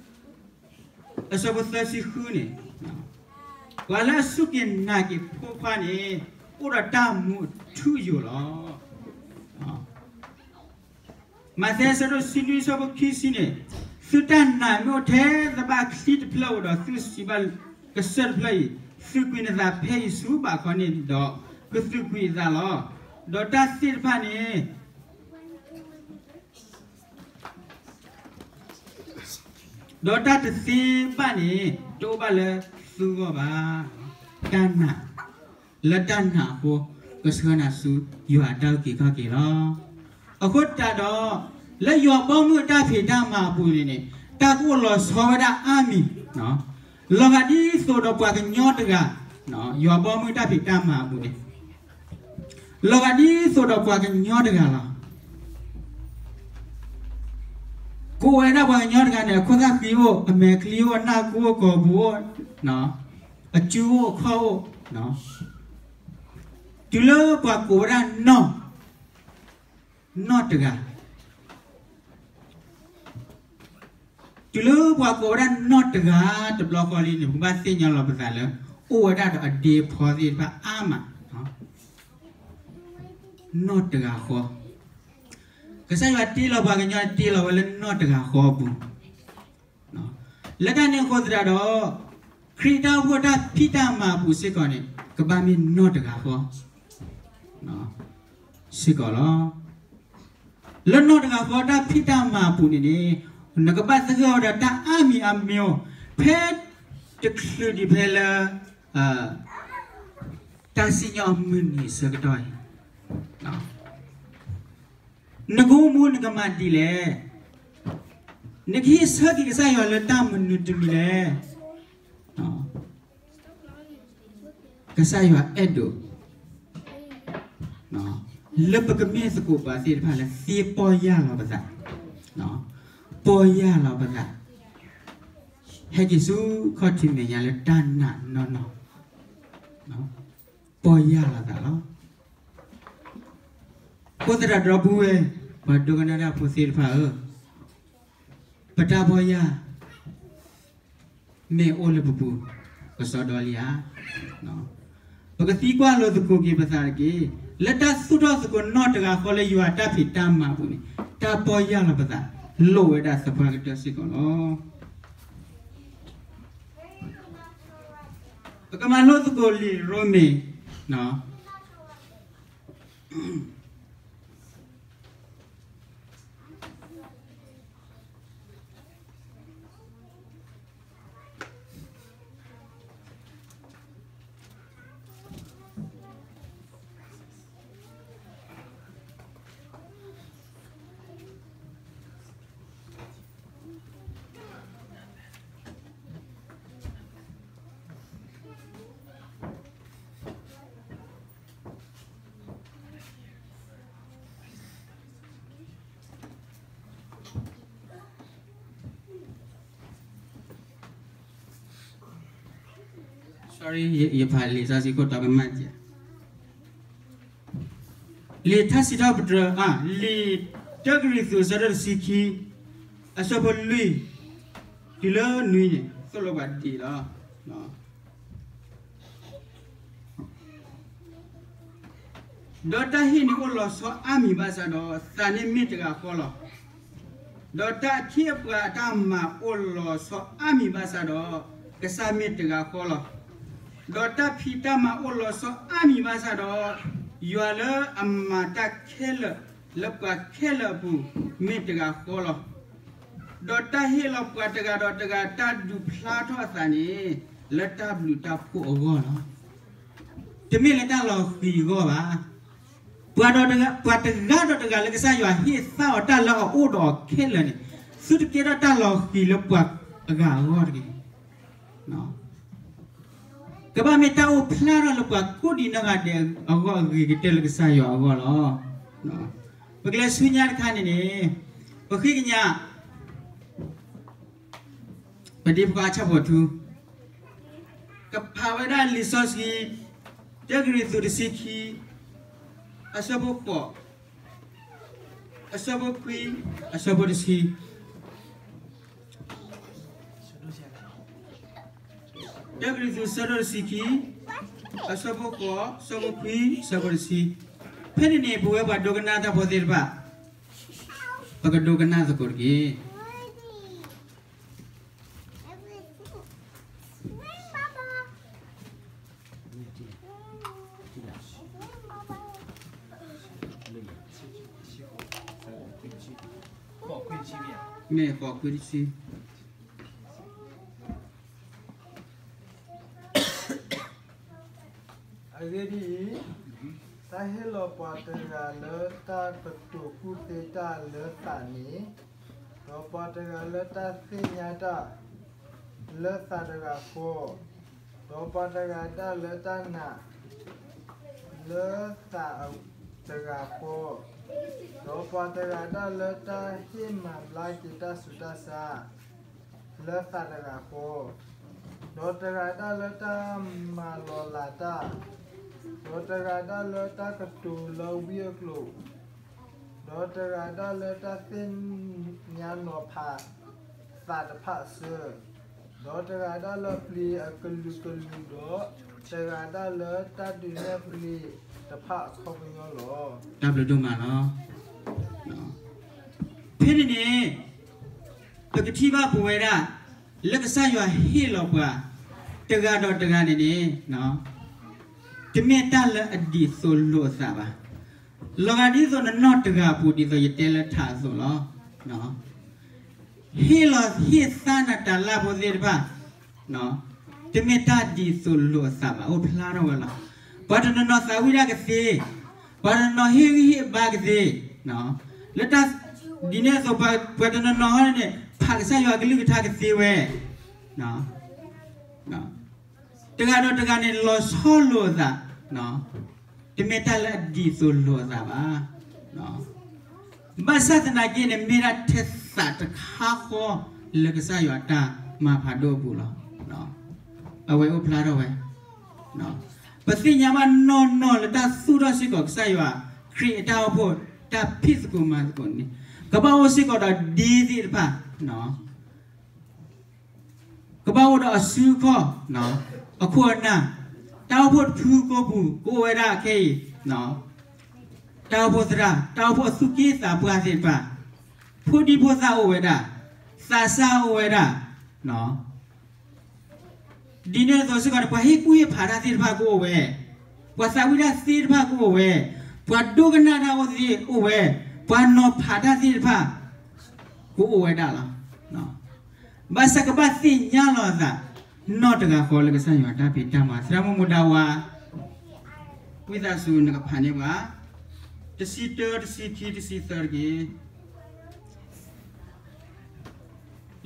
အဆၢဖိသၢဆံဃုန့ၣ်, ပှၤလၢအစူၢ်က့ၤနာ်က့ၤဖိခွါန့ၣ် အိၣ်ဒီးတၢ်မူအထူအယိာ်လီၤ. မးသဲ အဆၢဒိၣ်တဆံနွံ အဆၢဖိခံဆံန့ၣ်, သုတၢ်နာ်မ့ၢ်အိၣ်ထဲသဘၣ်ချံတဖျၢၣ်ဧိၤဒီး သုစံးဘၣ်ကစၢၢ်တဖျၢၣ်အံၤ, သုးကွံာ်နသးဖဲယ့ၣ်ၡူးဘၣ်ခီန့ၣ်ဒီး ကသုးကွံာ်အသးလီၤ. ဒီးတၢ်သ့ၣ်တဖၣ်န့ၣ် ဒီးတၢ်တသ့ဘၣ်န့ၣ် တအိၣ်ဘၣ်လၢသုဂီၢ်ဘၣ်. တၢ်နာ်, လၢတၢ်နာ်အဃိ ကဆှၢနၤဆူယွၤအတၢ်အုၣ်က့ၤခီၣ်က့ၤလီၤ. အဃိသတးဒီး လၢယွၤဘီမုၢ်အတၢ်ဖံးတၢ်မၤအပူၤန့ၣ်န့ၣ် တၢ်ကအိၣ်လီၤဆီဝဲဒၣ်အါမံၤ, လီၤဂာ်ဒ်သိးဒီးပှၤကညီတဂၤ, ယွၤဘီမုၢ်တၢ်ဖံးတၢ်မၤအပူၤန့ၣ် လီၤဂာ်ဒ်သိးဒီးပှၤကညီတဂၤလီၤ. ကိးဝဲဒၣ်ပှၤကညီတဂၤန့ၣ် အခိၣ်သၣ်ဃံအိၣ်, အမဲာ်ချံအိၣ်, အနၢ်ကူအိၣ်, ကိာ်ပူၤအိၣ်, အစုအိၣ်, အခီၣ်အိၣ်, တုၤလၢပှၤကိးဝဲဒၣ်နီၢ်, နီၢ်တဂၤ တုၤလၢပှၤကိးဝဲဒၣ်နီၢ်တဂၤတဘျီဃီလံန့ၣ် ပကဘၣ်သ့ၣ်ညါလီၤပသးလၢ အိၣ်ဝဲဒၣ်ဒီးအဒ့ဖီသ့ၣ်တဖၣ်အါမး, နီၢ်တဂၤဃီ, ကစၢ်ယွၤတ့လီၤပှၤကညီ တ့လီၤဝဲလၢနီၢ်တဂၤဃီအပူၤ, လၢတၢ်န့ၣ်အဃိသတးဒီး ခရံာ်တၢ်အိၣ်ဖှိၣ်တၢ်ဖံးတၢ်မၤအပူၤစ့ၢ်ကီးန့ၣ် ကဘၣ်မ့ၢ်နီၢ်တဂၤဃီ စ့ၢ်ကီးလီၤ. လၢနီၢ်တဂၤဃီတၢ်ဖံးတၢ်မၤအပူၤန့ၣ်န့ၣ် နကဘၣ်သဂၢၢ်ဝဲဒၣ်တၢ်အါမံၤအါမံၤအိၣ် ဖဲတချုးဒံးဖဲလၢ တၢ်စံၣ်ညီၣ်အမုၢ်နံၤအဆၢကတီၢ်အံၤ နကအိၣ်မူနကမၤဒ်လဲၣ်. နကဟ့ၣ်ဆၢက့ၤကစၢ်ယွၤလၢတၢ်မနုၤတမံၤလဲၣ်. ကစၢ်ယွၤအဲၣ်ဒိး လၢပကမ့ၢ်သကိးပှၤသ့ၣ်တဖၣ်လၢ သ့ပီၢ်ယၢ်လီၤပသး, ပီၢ်ယၢ်လီၤပသး, ဟဲက့ၤဆူခီၣ်ထံးမဲာ်ညါလၢတၢ်နာ်နီၢ်နီၢ်, ပီၢ်ယၢ်လီၤသးလီၤ. အဃိသတးဒီပုၢ်ဝဲၢ် ပှၤဒိကနၣ်တၢ်ဖိသ့ၣ်တဖၣ်ဧၢ, ပတၢ်ပီၢ်ယၢ် မ့ၢ်အိၣ်လၢပပူၤ ကစီဒီလံဧါ. ပကသံကွၢ်လိာ်သကိးက့ၤပသးတက့ၢ်. လၢတၢ်သူၣ်ထီၣ်သကိးနီၢ်တဂၤဃီလၢယွၤတၢ်ဖံးတၢ်မၤအပူၤန့ၣ် တၢ်ပီၢ်ယၢ်လီၤပသး လိၣ်ဝဲဒၣ်သပှၢ်ကတၢၢ်စ့ၢ်ကီးလီၤ. ပကမၤလိသကိးလံာ်ရိမ့ၤ sorry, ယဖးလံာ်စီဆှံခိၣ်တီကမၣ်ကဲး, လံာ်ထါစံးထီၣ်ပတြၢၤ, လံာ်တၢကရံၣ်သူး အဆၢဒိၣ်တဆံခံ, အဆၢဖိလွံၢ် တုၤလၢနွံန့ၣ် သိၣ်လိပှၤဒ်အံၤလီၤ. ဒီးတၢ်ဟ့ၣ်န့ၣ်အိၣ်လီၤဆီအါမံၤဘၣ်ဆၣ်ဒီး သးန့ၣ်မ့ၢ်တဂၤဃီလီၤ. ဒီးတၢ်အခ့အပှၤအတၢ်မၤအိၣ်လီၤဆီအါမံၤဘၣ်ဆၣ်ဒီး ကစၢ်မ့ၢ်တဂၤဃီလီၤ. ဒီးတၢ်ဖံးတၢ်မၤအိၣ်လီၤဆီအါမံၤဘၣ်ဆၣ်ဒီး ယွၤလၢအမၤတၢ်ခဲလၢာ်လၢပှၤခဲလၢာ်အပူၤ မ့ၢ်တဂၤဃီလီၤ. ဒီးတၢ်ဟ့ၣ်လီၤပှၤတဂၤဒီးတဂၤတၢ်ဒုးဖျါထီၣ်အသးန့ၣ် လၢတၢ်ဘျုးတၢ်ဖှိၣ်အဂီၢ်လီၤ. တမ့ၢ်လၢတၢ်လီၤဃံၤအဂီၢ်ဘၣ်. ပှၤဒီးတဂၤ, ပှၤတဂၤဒီးတဂၤလၢကစၢ်ယွၤဟ့ၣ်သါအီၤတၢ်လၢအအိၣ်ဒီးအီၤခဲလၢာ်န့ၣ် သုတကဲထီၣ်တၢ်လီၤဃံၤလၢပှၤအဂၤအဂီၢ်တဂ့ၤ. ကဘၣ်မ့ၢ်တၢ်အိၣ်ဖျါထီၣ်လၢပှၤကိးဒံးနီၢ်ဂၤဒဲးအဂီၢ် အဂ့ၤကတၢၢ်လၢကစၢ်ယွၤအဂီၢ်လီၤ. ပကလဲၤဆူညါတခါန့ၣ်န့ၣ်, ပဃ့ကညး ပဒ့ပကီအဆၣ်ဖိထူ, ကဖးဝဲဒၣ်လံာ်စီဆှံ တၢကရံၣ်သူးတဆံခံ, အဆၢဖိဃိး, အဆၢဖိခွံ, အဆၢဖိတဆံ. တၢကရံၣ်သူး အဆၢဒိၣ်တဆံခံ, အဆၢဖိဃိး, အဆၢဖိခွံ, အဆၢဖိတဆံ. ဖဲန့ၣ်န့ၣ် ပဝဲပှၤဒိကနၣ်တၢ်ဖိသ့ၣ်တဖၣ် ပကဒိကနၣ်သကိးတက့ၢ်. မ့ၢ်ဃိးခွံတဆံ. အဂ့ၢ်ဒ်အံၤ, တၢ်ဟ့ၣ်လီၤပှၤတဂၤလၢတၢ်ကတိၤကူၣ်သ့တၢ်လၢသးန့ၣ်, ဒီးပှၤတဂၤလၢတၢ်သ့ၣ်ညါတၢ်လၢသးတဂၤဃီ, ဒီးပှၤတဂၤဒၣ်လၢတၢ်နာ် လၢသးတဂၤဃီ, ဒီးပှၤတဂၤဒၣ်လၢတၢ်ဟ့ၣ်မၤဘျါက့ၤတၢ်ဆူးတၢ်ဆါ လၢသးတဂၤဃီ, ဒီးတဂၤဒၣ်လၢတၢ်မၤလီၤလးတၢ်, ဒီးတဂၤဒၣ်လၢတၢ်ကတိၤလၢဝံအကျိာ်, ဒီးတဂၤဒၣ်လၢတၢ်သ့ၣ်ညါနီၤဖး သးတဖၣ်အဆၢ, ဒီးတဂၤဒၣ်လၢပျ့ၤအကလုာ်ကလုာ်ဒီး, တဂၤဒၣ်လၢတၢ်ဒုးနဲၣ်ပျ့ၤတဖၣ်အခီပညီလီၤ. တၢ်ဘျုးဒိၣ်မးလီၤ. ဖဲန့ၣ်န့ၣ် ပကထံၣ်ဘၣ်ပဝဲဒၣ် လၢကစၢ်ယွၤဟ့ၣ်လီၤပှၤ တဂၤဒီးတဂၤန့ၣ်န့ၣ် တမ့ၢ်တၢ်လၢအဒ်သိးလိာ်အသးဘၣ်. လီၤဂာ်ဒ်သိးနနီၢ်တဂၤအပူၤ ဒ်သိးယတဲလၢထးအသိးလီၤ. ဟ့ၣ်လီၤဟ့ၣ်သါနၤတၤလၢ်ဖိသ့ၣ်တဖၣ် တမ့ၢ်တၢ်ဒ်သိးလိာ်အသးဘၣ်, အိၣ်ဖျါထီၣ်ဝဲလီၤ. ပှၤတနီၤနီၤသးဝံၣ်ဒၣ်ကသ့, ပှၤတနီၤနီၤဟ့ၣ်ဂံၢ်ဟ့ၣ်ဘါကသ့, လၢတၢ်ဒ်န့ၣ်အသိး ပှၤတနီၤနီၤန့ၣ် ဖးကစၢ်ယွၤအကလုၢ်ကထါကသ့ဝဲ တဂၤဒီးတဂၤန့ၣ် လီၤဆီလိာ်အသး, တမ့ၢ်တၢ်လၢအဒ်သိးလိာ်အသးဘၣ်. ဘၣ်ဆၣ်သနာ်က့န့ၣ် မ့ၢ်ဒၣ်ထဲသးတခါဃီလၢကစၢ်ယွၤအတၢ်မၤဖးဒိၣ်အပူၤလီၤ. အဝဲအိၣ်ဖျါထီၣ်ဝဲ, ပသ့ၣ်ညါဘၣ်နီၢ်နီၢ်လၢတၢ်သူၣ်ထီၣ်စ့ၢ်ကီးကစၢ်ယွၤခရံာ်အတၢ်အိၣ်ဖှိၣ် တၢ်ဖံးသကိးမၤသကိးန့ၣ် ကဘၣ်အိၣ်စ့ၢ်ကီးဒီးဒ့သ့ၣ်တဖၣ် ကဘၣ်အိၣ်ဒီးအစုအခီၣ်, အခိၣ်အနၢ်, တၢ်အိၣ်ဖှိၣ်တဖုကိးပူၤ ကအိၣ်ဝဲဒၣ်ခဲအံၤ, တၢ်အိၣ်ဖှိၣ်သရၣ်, တၢ်အိၣ်ဖှိၣ်အသူၣ်က့သးပှၢ်သ့ၣ်တဖၣ်, ဖိဒံဖိသၣ်အိၣ်ဝဲဒၣ်, သးစၢ်အိၣ်ဝဲဒၣ်, ဒ်န့ၣ်အသိးစ့ၢ်ကီးန့ၣ် ပှၤဟ့ၣ်ကူၣ်ဟ့ၣ်ဖးတၢ်သ့ၣ်တဖၣ်ကအိၣ်ဝဲ, ပှၤသးဝံၣ်တၢ်သ့တဖၣ်ကအိၣ်ဝဲ, ပှၤဒိကနၣ်တၢ်အိၣ်သ့ၣ်အိၣ်ဝဲ, ပှၤနီၤဖးတၢ်သ့ၣ်တဖၣ် ကအိၣ်ဝဲဒၣ်လီၤ. ဘၣ်ဆၣ်ကဘၣ်သ့ၣ်ညါလီၤအသး နီၢ်တဂၤဃီလၢကစၢ်ယွၤတၢ်ဖံးတၢ်မၤ သရၣ်မုၣ်မူဒါဝါ ဝံသးစူၤနကဖးန့ၢ်ပှၤ တဆံတၢ တဆံခံ တဆံသၢတက့ၢ်.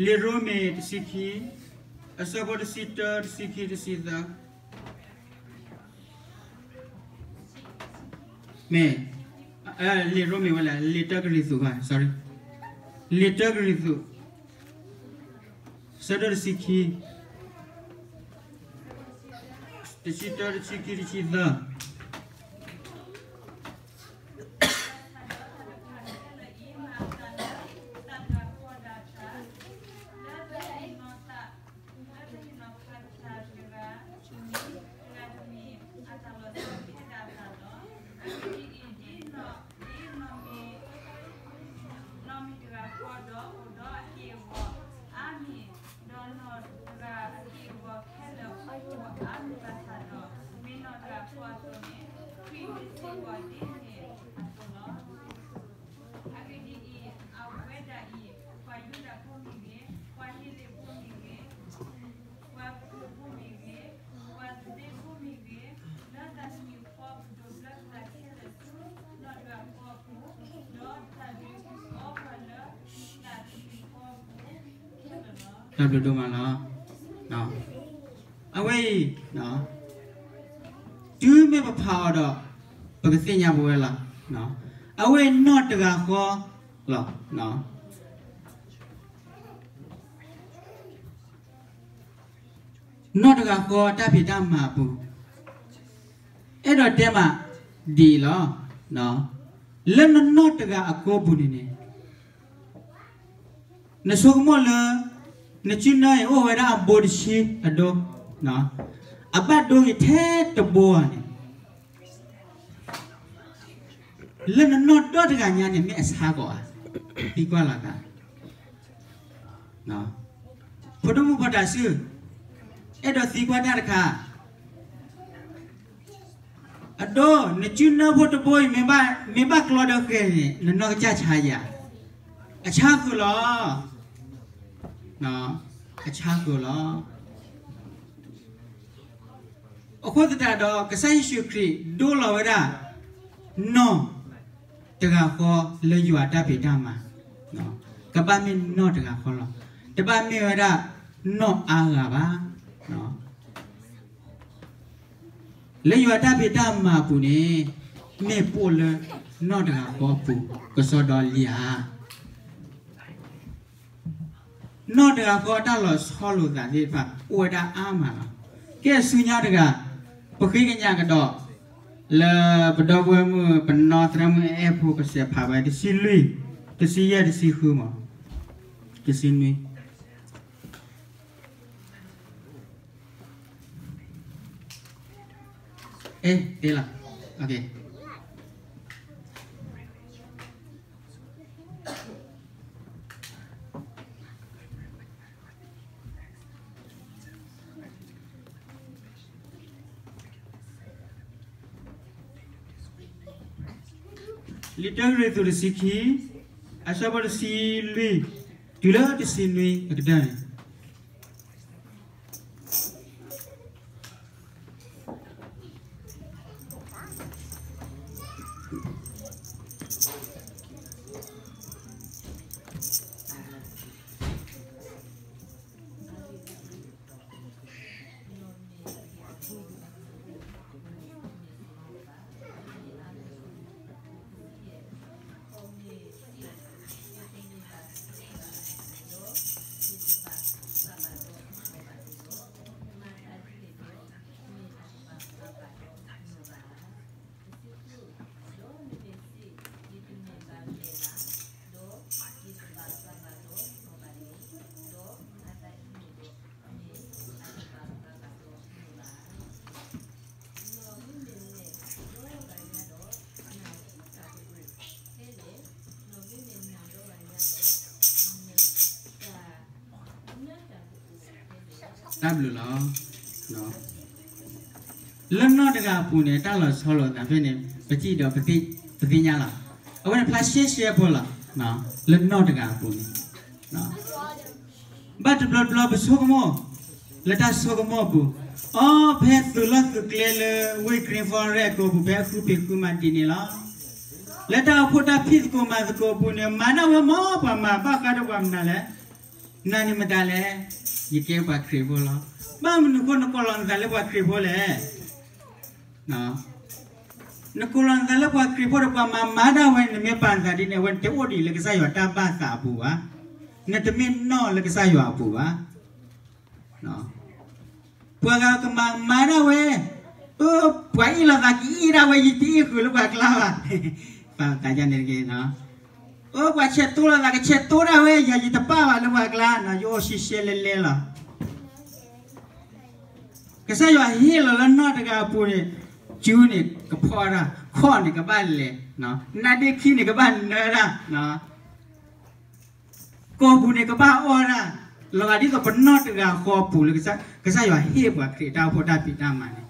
လံာ်ရိမ့ၤတဆံခံ, အဆၢဖိတဆံတၢ တဆံခံ တဆံသၢ. မ့ၢ်, လံာ်ရိမ့ၤဝဲလဲၣ်, လံာ်တၢကရံၣ်သူးဘၣ်, sorry, လံာ်တၢကရံၣ်သူး ဆၢဒိၣ်တဆံခံ, တဆံတၢ တဆံခံ တဆံသၢ. အဂ့ၢ်ဒ်အံၤ, အဝဲဒၣ်အံၤ, ပှၤယူဒၤဖိမ့ၢ်ဂ့ၤ, ပှၤဟ့လ့ၣ်ဖိမ့ၢ်ဂ့ၤ, ပှၤခရံာ်ဖိမ့ၢ်ဂ့ၤ, ပှၤသဒ့ဖိမ့ၢ်ဂ့ၤ, လၢတၢ်တမံၤဃီ ပဒိးဘျၢသးခဲလၢာ်ဆူ နီၢ်တဂၤဃီအပူၤ, ဒီးတၢ်ဒုးအီၤပှၤလၢ တၢ်တမံၤဃီအပူၤခဲလၢာ်လီၤ. တၢ်ဘျုးဒိၣ်မးလီၤ. အဝဲအံၤ, တုၤမ့ၢ်ပဖးအီၤဒီး, ပကသ့ၣ်ညါပဝဲလီၤ. အဝဲအံၤနီၢ်တဂၤဃီလီၤ. နီၢ်တဂၤဃီတၢ်ဖံးတၢ်မၤအပူၤ, အဲၣ်ဒိးတဲမးဒ်အံၤလီၤ. လၢနနီၢ်တဂၤအကိာ်ပူၤန့ၣ်န့ၣ်, နဆိကမိၣ်လၢ နစုနၢအံၤအိၣ်ဝဲဒၣ်အဘိတဆံအဒိ, အဘၣ်ဒိဂ့ၤထဲတဘိဧါန့ၣ်, လၢနနီၢ်ဒီတဂၤညါန့ၣ် မ့ၢ်အဆါကီးဧါ, သံကွၢ်လီၤသး. ဖိဒိၣ်မုၣ်ဖိတၢ်စု, အဲၣ်ဒိးသံကွၢ်တၢ်တခါ, အဒိ နစုနၢဖိတဘိအံၤ မ့ၢ်ဘၣ်ကျီဒီးဃဲၤန့ၣ် နနီၢ်ကစၢ်ဆါယၤ, အဆါဃုာ်လီၤ. အဆါဃုာ်လီၤ. အဃိသတးဒီး ကစၢ်ယ့ၣ်ၡူးခရံာ်ဒိလီၤဝဲဒၣ် နီၢ်တဂၤဃီလၢယွၤတၢ်ဖံးတၢ်မၤ, ကဘၣ်မ့ၢ်နီၢ်တဂၤဃီလီၤ. တဘၣ်မ့ၢ်ဝဲဒၣ်နီၢ်အါဂၤဘၣ်. လၢယွၤတၢ်ဖံးတၢ်မၤအပူၤန့ၣ်, မ့ၢ်ပိာ်လၢနီၢ်တဂၤဃီအပူၤ ကစီဒီလံဧါ. နီၢ်တဂၤဃီအတၢ်လီၤဆီလိာ်သးသ့ၣ်တဖၣ် အိၣ်ဝဲဒၣ်အါမးလီၤ. ကဲဆူညါတဂၤ, ပဃ့ကညးကဒီး လၢပဒီပုၢ်ဝဲၢ်မုၣ် ပနီၢ်သရၣ်မုၣ်အဲၣ်ဖိကစဲးဖးဝဲ တဆံလွံၢ်, တဆံယဲၢ်, တဆံဃုမး, တဆံနွံ. အဲ, သ့လီၤ. လံာ်တၢကရံၣ်သူးတဆံခံ, အဆၢဖိတဆံလွံၢ်, တုၤလၢတဆံနွံအကတၢၢ်န့ၣ် တၢ်ဘျုးလီၤ. လၢနီၢ်တဂၤအပူၤန့ၣ် တၢ်လီၤဆီလိာ်သးဖဲန့ၣ် ပစံးဒီး ပသ့ၣ်ညါလီၤ. အဝဲန့ၣ်ဖျါရှဲရှဲဖိလီၤ. လၢနီၢ်တဂၤအပူၤန့ၣ် ဘၣ်တဘျီဘျီပဆိကမိၣ် လၢတၢ်ဆိကမိၣ်အပူၤ, အီ ဖဲသုးလီၢ်သုးကျဲလၢ ဝ့ၢ် Green Forest အကိာ်ပူၤ ဖဲအဃုဖံးဃုမၤတံၢ်န့ၣ်လီၤ. လၢတၢ်အိၣ်ဖှိၣ်တၢ်ဖံးသကိးမၤသကိးအပူၤန့ၣ် မၤဒၣ်ဝဲမ့ၢ်ပှၤမၤဘၣ်ဃးဒီးပှၤမနုၤလဲၣ်. နၤန့ၣ်မတၤလဲၣ်. ယကဲပှၤခရံာ်ဖိလီၤ. ဘၣ်မနုၤဃိနကိးလီၤနသးလၢပှၤခရံာ်ဖိလဲၣ်. နကိးလီၤနသးလၢပှၤခရံာ်ဖိဒီး ပှၤမၤမၤဒၣ်ဝဲန့ၣ် နမ့ၢ်ပာ်နသးဒ်န့ၣ် အဝဲန့ၣ်တအိၣ်ဒံးလၢကစၢ်ယွၤတၢ်ဘၣ်သးအပူၤဘၣ်. နတမ့ၢ်နီၢ်လၢကစၢ်ယွၤအပူၤဘၣ်. ပှၤဂၤကမၤမၤဒၣ်ဝဲ အၢ ပှၤအ့ၣ်လိာ်သးကအ့ၣ်ဒၣ်ဝဲ ယတအ့ၣ်ဃုာ်လၢပှၤကျါဘၣ်, ပာ်သးယါန့ၣ်တက့ၢ်နီၤ. အၢ ပှၤဆဲးတိလိာ်သးကဆဲးတိဒၣ်ဝဲ ယၤယတပာ်ဘၣ်လၢပှၤကျါနီၤ, ယအိၣ်ရှဲရှဲလဲလဲလီၤ. ကစၢ်ယွၤဟ့ၣ်လီၤလၢနီၢ်တဂၤအပူၤန့ၣ်, စုန့ၣ်ကဖီၣ်တၢ်, ခီၣ်န့ၣ်ကဘၣ်လဲၤ, နါဒ့ခံန့ၣ်ကဘၣ်နၢတၢ်, ကိာ်ပူၤန့ၣ်ကဘၣ်အီၣ်တၢ်, လီၤဂာ်ဒ်သိးပနီၢ်တဂၤဃီအပူၤလၢ ကစၢ်ယွၤဟ့ၣ်ပှၤခရံာ်တၢ်အိၣ်ဖှိၣ်တၢ်ဖံးတၢ်မၤန့ၣ်,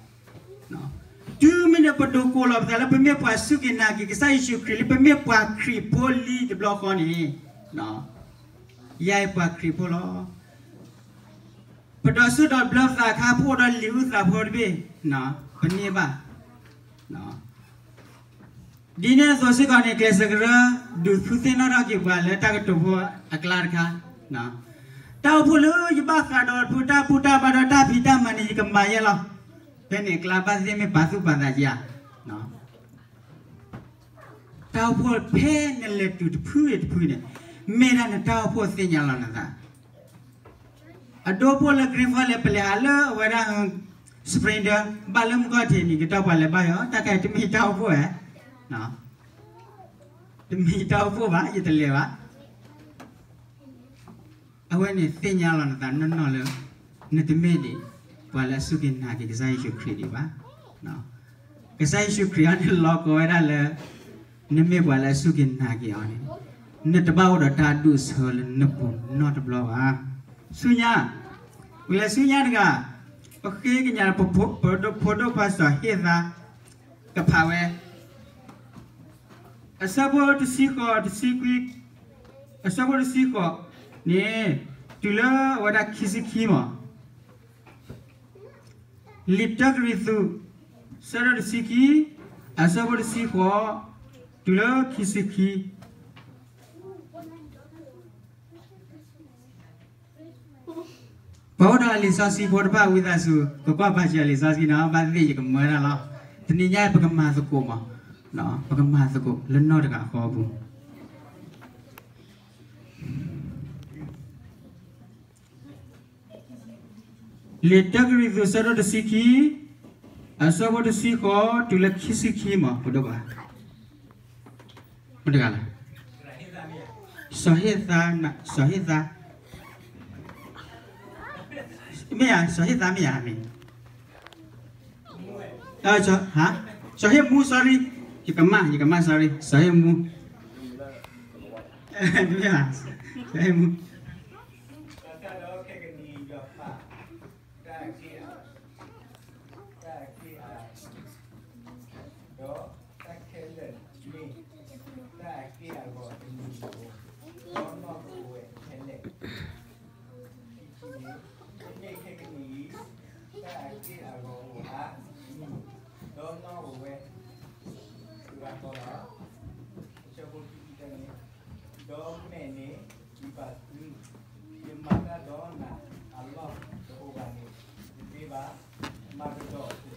တုၤမ့ၢ်န့ၣ်ပဒိးကိးလီၤပသးလၢပမ့ၢ်ပှၤစူၢ်က့ၤနာ်က့ၤကစၢ်ယ့ၣ်ၡူးခရံာ်လံ ပမ့ၢ်ပှၤခရံာ်ဖိလံတဘျီဃီန့ၣ်, ယၤအံၤပှၤခရံာ်ဖိလီၤ. ပဒီးစိဒီးဘျၢပသးအခါ ပအိၣ်ဒီးလံာ်အုၣ်သးဖိတဘ့ၣ်, ပန့ၢ်ဘၣ်. ဒ်န့ၣ်အသိးစ့ၢ်ကီးန့ၣ် ကျဲးစၢးကရၢ ဒုးသ့ၣ်နီၣ်ထီၣ်က့ၤပှၤလၢတၢ်ကတိၤဖိအကျါတခါ, တၢ်အိၣ်ဖှိၣ်လၢယဘၣ်ဃးဒီးဖိတၢ်ဘူၣ်တၢ်ဘါဒီးတၢ်ဖံးတၢ်မၤန့ၣ် ယကမၤယဲလီၤ. ဖဲန့ၣ်အကျါဘၣ်သ့ၣ်မ့ၢ်ပာ်သူၣ်ပာ်သးဧါ. တၢ်အိၣ်ဖှိၣ်ဖဲနလဲၤတုၤတဖုအံၤတဖုန့ၣ်, မ့ၢ်ဒၣ်နတၢ်အိၣ်ဖှိၣ်သ့ၣ်ညါလီၤနသး. အဒိဖှိၣ်လၢ Green Forest လဲၤ ပလဲၤဟးလၢအဝဲဒၣ် Splendor ဘၣ်လၢမုၢ်ကီၢ်ထံးန့ၣ် ကတီၢ်ပှၤလဲၤဘါယွၤ တၢ်ခါအံၤတမ့ၢ်တၢ်အိၣ်ဖှိၣ်ဧါ, တမ့ၢ်တၢ်အိၣ်ဖှိၣ်ဘၣ် ယတလဲၤဘၣ်. အဝဲန့ၣ်သ့ၣ်ညါလီၤနသးနီၢ်နီၢ်လၢ နတမ့ၢ်ဒံး ပှၤလၢအစူၢ်က့ၤနာ်က့ၤကစၢ်ယ့ၣ်ၡူးခရံာ်ဒံးဘၣ်. ကစၢ်ယ့ၣ်ၡူးခရံာ်အံၤန့ၣ်လီၤကီဝဲဒၣ်လၢ နမ့ၢ်ပှၤလၢအစူၢ်က့ၤနာ်က့ၤအီၤန့ၣ် နတဘၣ်အိၣ်ဒီးတၢ်ဒူၣ်အဆၢလၢနပူၤနီတဘျီဘၣ်. ဆူညါ, ပလဲၤဆူညါတဂၤ, ပဃ့ကညး ပဖိဒိၣ်ခွါစီၤဟ့ၣ်သါ ကဖးဝဲ အဆၢဖိတဆံဃိး တဆံခွံ, အဆၢဖိတဆံဃိးန့ၣ် တုၤလၢအဝဲဒၣ်ခံဆံခံမး. လံာ်တၢကရံၣ်သူး ဆၢဒိၣ်တဆံခံ, အဆၢဖိတဆံဃိး တုၤလၢခံဆံခံ. ပှၤအိၣ်ဒီးအလံာ်စီဆှံဖိတဖၣ် ဝံသးစူၤ ကကွၢ်ပာ်စၢၤအလံာ်စီဆှံနီၤ, ဘၣ်သ့ၣ်သ့ၣ်ယကမၢတၢ်လီၤ. တနံၤညါပကမၤသကိးမး, ပကမၤသကိးလၢနီၢ်တဂၤဃီအပူၤ. လံာ်တၢကရံၣ်သူး ဆၢဒိၣ်တဆံခံ, အဆၢဖိတဆံဃိး တုၤလၢခံဆံခံမး, ပဒိၣ်ဘၣ် မ့ၢ်တဂၤလဲၣ်, စီၤဟ့ၣ်သါ, စီၤဟ့ၣ်သါ, မ့ၢ်ဧါ, စီၤဟ့ၣ်သါမ့ၢ်ဧါ, မ့ၢ်, စီၤဟ့ၣ်မူ, sorry, ယကမၣ်, ယကမၣ်, sorry, စီၤဟ့ၣ်မူ, မ့ၢ်ဧါ, စီၤဟ့ၣ်မူ တၢ်ခဲကနံၣ်အံၤ ယွၤပာ်တၢ်အက့ၢ်အ, တၢ်အက့ၢ်အ, ဒီးတၢ်ခဲလၢာ်န့ၣ် တၢ်အက့ၢ်အဂီၤတမံၤဧိၤ, ဒီးနီၢ်ကအိၣ်ဝဲခဲလၢာ်, ခံဆံန့ၣ်, မ့မ့ၢ်ခဲကနံၣ်အံၤ တၢ်အက့ၢ်အဂီၤအိၣ်ဧါ, ဒီးနီၢ်အိၣ်ဝဲ စှၤကီးလီၤ. အဆၢဖိခံဆံတၢန့ၣ်, ဒီးမဲာ်န့ၣ်စံးဘၣ်သု, ယမၤတၢ်ဒီးနၤအလီၢ်တအိၣ်ဘၣ်န့ၣ်တသ့ဘၣ်. မၤကဒီးတသံ,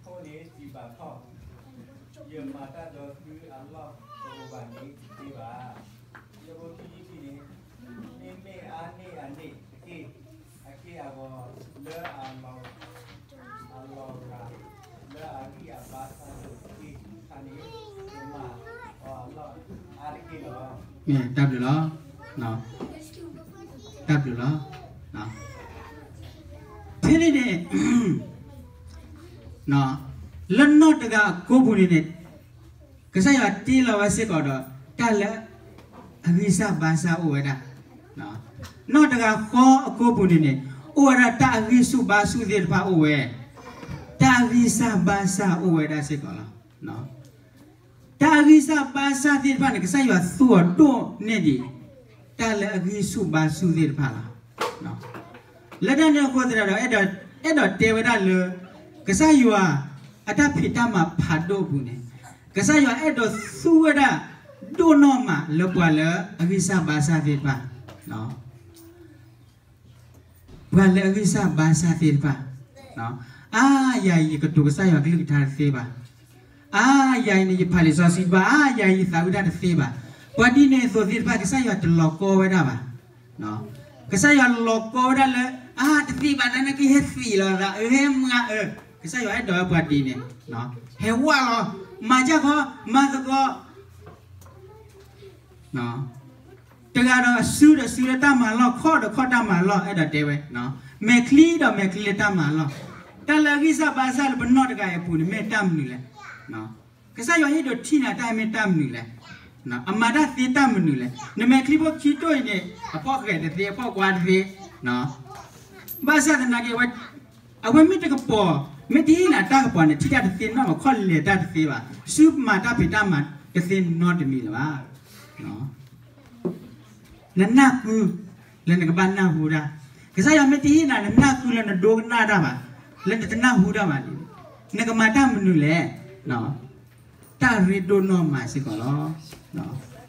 ခိၣ်န့ၣ်စံးဘၣ်ထီၣ်, ယမၤတၢ်ဒီးသုအလီၢ်တအိၣ်ဘၣ်န့ၣ်တသ့ဘၣ်. အဆၢဖိခံဆံခံန့ၣ်, မ့မ့ၢ်အါန့ၢ်အန့ၣ်တက့ၢ်, အက့ၢ်အဂီၤလၢအလီၤ အလီၤဂာ်လၢအဂံၢ်အဘါစၢ်န့ၣ်တက့ၢ်, တခါန့ၣ် ယမၤအီၤအလီၢ်အါတက့ၢ်လီၤ. မ့ၢ်တၢ်ဘျုးလီၤ, တၢ်ဘျုးလီၤ. ဖဲန့ၣ်န့ၣ် လၢနီၢ်တဂၤအကိာ်ပူၤန့ၣ်န့ၣ် ကစၢ်ယွၤတ့လီၤဝဲစ့ၢ်ကီးဒီး တၢ်လၢအဂံၢ်စၢ်ဘါစၢ်အိၣ်ဝဲဒၣ်, နီၢ်တဂၤဃီအကိာ်ပူၤန့ၣ်န့ၣ် အိၣ်ဝဲဒၣ်တၢ်အဂံၢ်ဆူၣ်ဘါဆူၣ်သ့ၣ်တဖၣ်အိၣ်ဝဲ, တၢ်အဂံၢ်စၢ်ဘါစၢ်အိၣ်ဝဲဒၣ်စ့ၢ်ကီးလီၤ. တၢ်အဂံၢ်စၢ်ဘါစၢ်သ့ၣ်တဖၣ်န့ၣ် ကစၢ်ယွၤသူအီၤဒိၣ်န့ၢ်ဒံး တၢ်လၢအဂံၢ်ဆူၣ်ဘါဆူၣ်သ့ၣ်တဖၣ်လီၤ. လၢတၢ်န့ၣ်အဃိသတးဒီး အဲၣ်ဒိးတဲဝဲဒၣ်လၢ ကစၢ်ယွၤအတၢ်ဖံးတၢ်မၤဖးဒိၣ်အပူၤန့ၣ် ကစၢ်ယွၤအဲၣ်ဒိးသူဝဲဒၣ်ဒိၣ်နီၢ်မးလၢပှၤလၢအဂံၢ်စၢ်ဘါစၢ်သ့ၣ်တဖၣ် ပှၤလၢအဂံၢ်စၢ်ဘါစၢ်သ့ၣ်တဖၣ်, အါ ယၤအံၤ ယကတိၤကစၢ်ယွၤကလုၢ်ကထါတသ့ဘၣ်, အါ ယၤအံၤန့ၣ် ယဖးလံာ်စီဆှံတဘၣ်, အါ ယၤအံၤ ယသးဝံၣ်တၢ်တသ့ဘၣ်, ပှၤဒ်န့ၣ်အသိးသ့ၣ်တဖၣ် ကစၢ်ယွၤတလီၤကီဝဲဒၣ်ဘၣ်. ကစၢ်ယွၤလီၤကီဝဲဒၣ်လၢ အါ တသ့ဘၣ် တၢ်နာ်က့ဟဲသံးလီၤသး အၢ ဟဲမၤအၢ ကစၢ်ယွၤအဲၣ်ဒိးဝဲပှၤဒ်န့ၣ်, ဟဲဝဲလီၤ, မၤစၢ်ခီ, မၤသကိး, တဂၤဒီးအစုဒီးစုလၢတၢ်မၤလီၢ်, ခီၣ်ဒီးခီၣ်တၢ်မၤလီၢ်, အဲၣ်ဒိးတဲဝဲ, မဲာ်ချံဒီးမဲာ်ချံလၢတၢ်မၤလီၢ်, တၢ်လၢအဂံၢ်စၢ်ဘါစၢ်လၢပနီၢ်တဂၤအံၤအပူၤန့ၣ် မ့ၢ်တၢ်မနုၤလဲၣ်. ကစၢ်ယွၤဟ့ၣ်ဒိးထံၣ်နၤတၢ်မ့ၢ်တၢ်မနုၤလဲၣ်. အမၤတၢ်သ့တၢ်မနုၤလဲၣ်. နမဲာ်ချံဖိခံတိၢ်အံၤန့ၣ် အဖီၣ်ဃဲးတသ့ အဖီၣ်ကွါတသ့. ဘၣ်ဆၣ်သနာ်က့ အဝဲမ့ၢ်တကပီၤ, မ့ၢ်တဟ့ၣ်နၤတၢ်ကပီၤန့ၣ် ထံၣ်တၢ်တသ့နီတဘျီ, ခီၣ်လဲၤတၢ်တသ့ဘၣ်, ဆူမၤတၢ်ဖံးတၢ်မၤတသ့နီတမံၤလၢၤဘၣ်. နနၢ်ဟူ, လၢနကဘၣ်နၢ်ဟူတၢ်, ကစၢ်ယွၤမ့ၢ်တဟ့ၣ်နၤ နနၢ်ဟူလၢနဒိကနၣ်တၢ်ဘၣ်, လၢနတနၢ်ဟူတၢ်ဘၣ်န့ၣ်, နကမၤတၢ်မနုၤလဲၣ်. တၢ်ရ့ဒိၣ်နီၢ်မးစ့ၢ်ကီးလီၤ.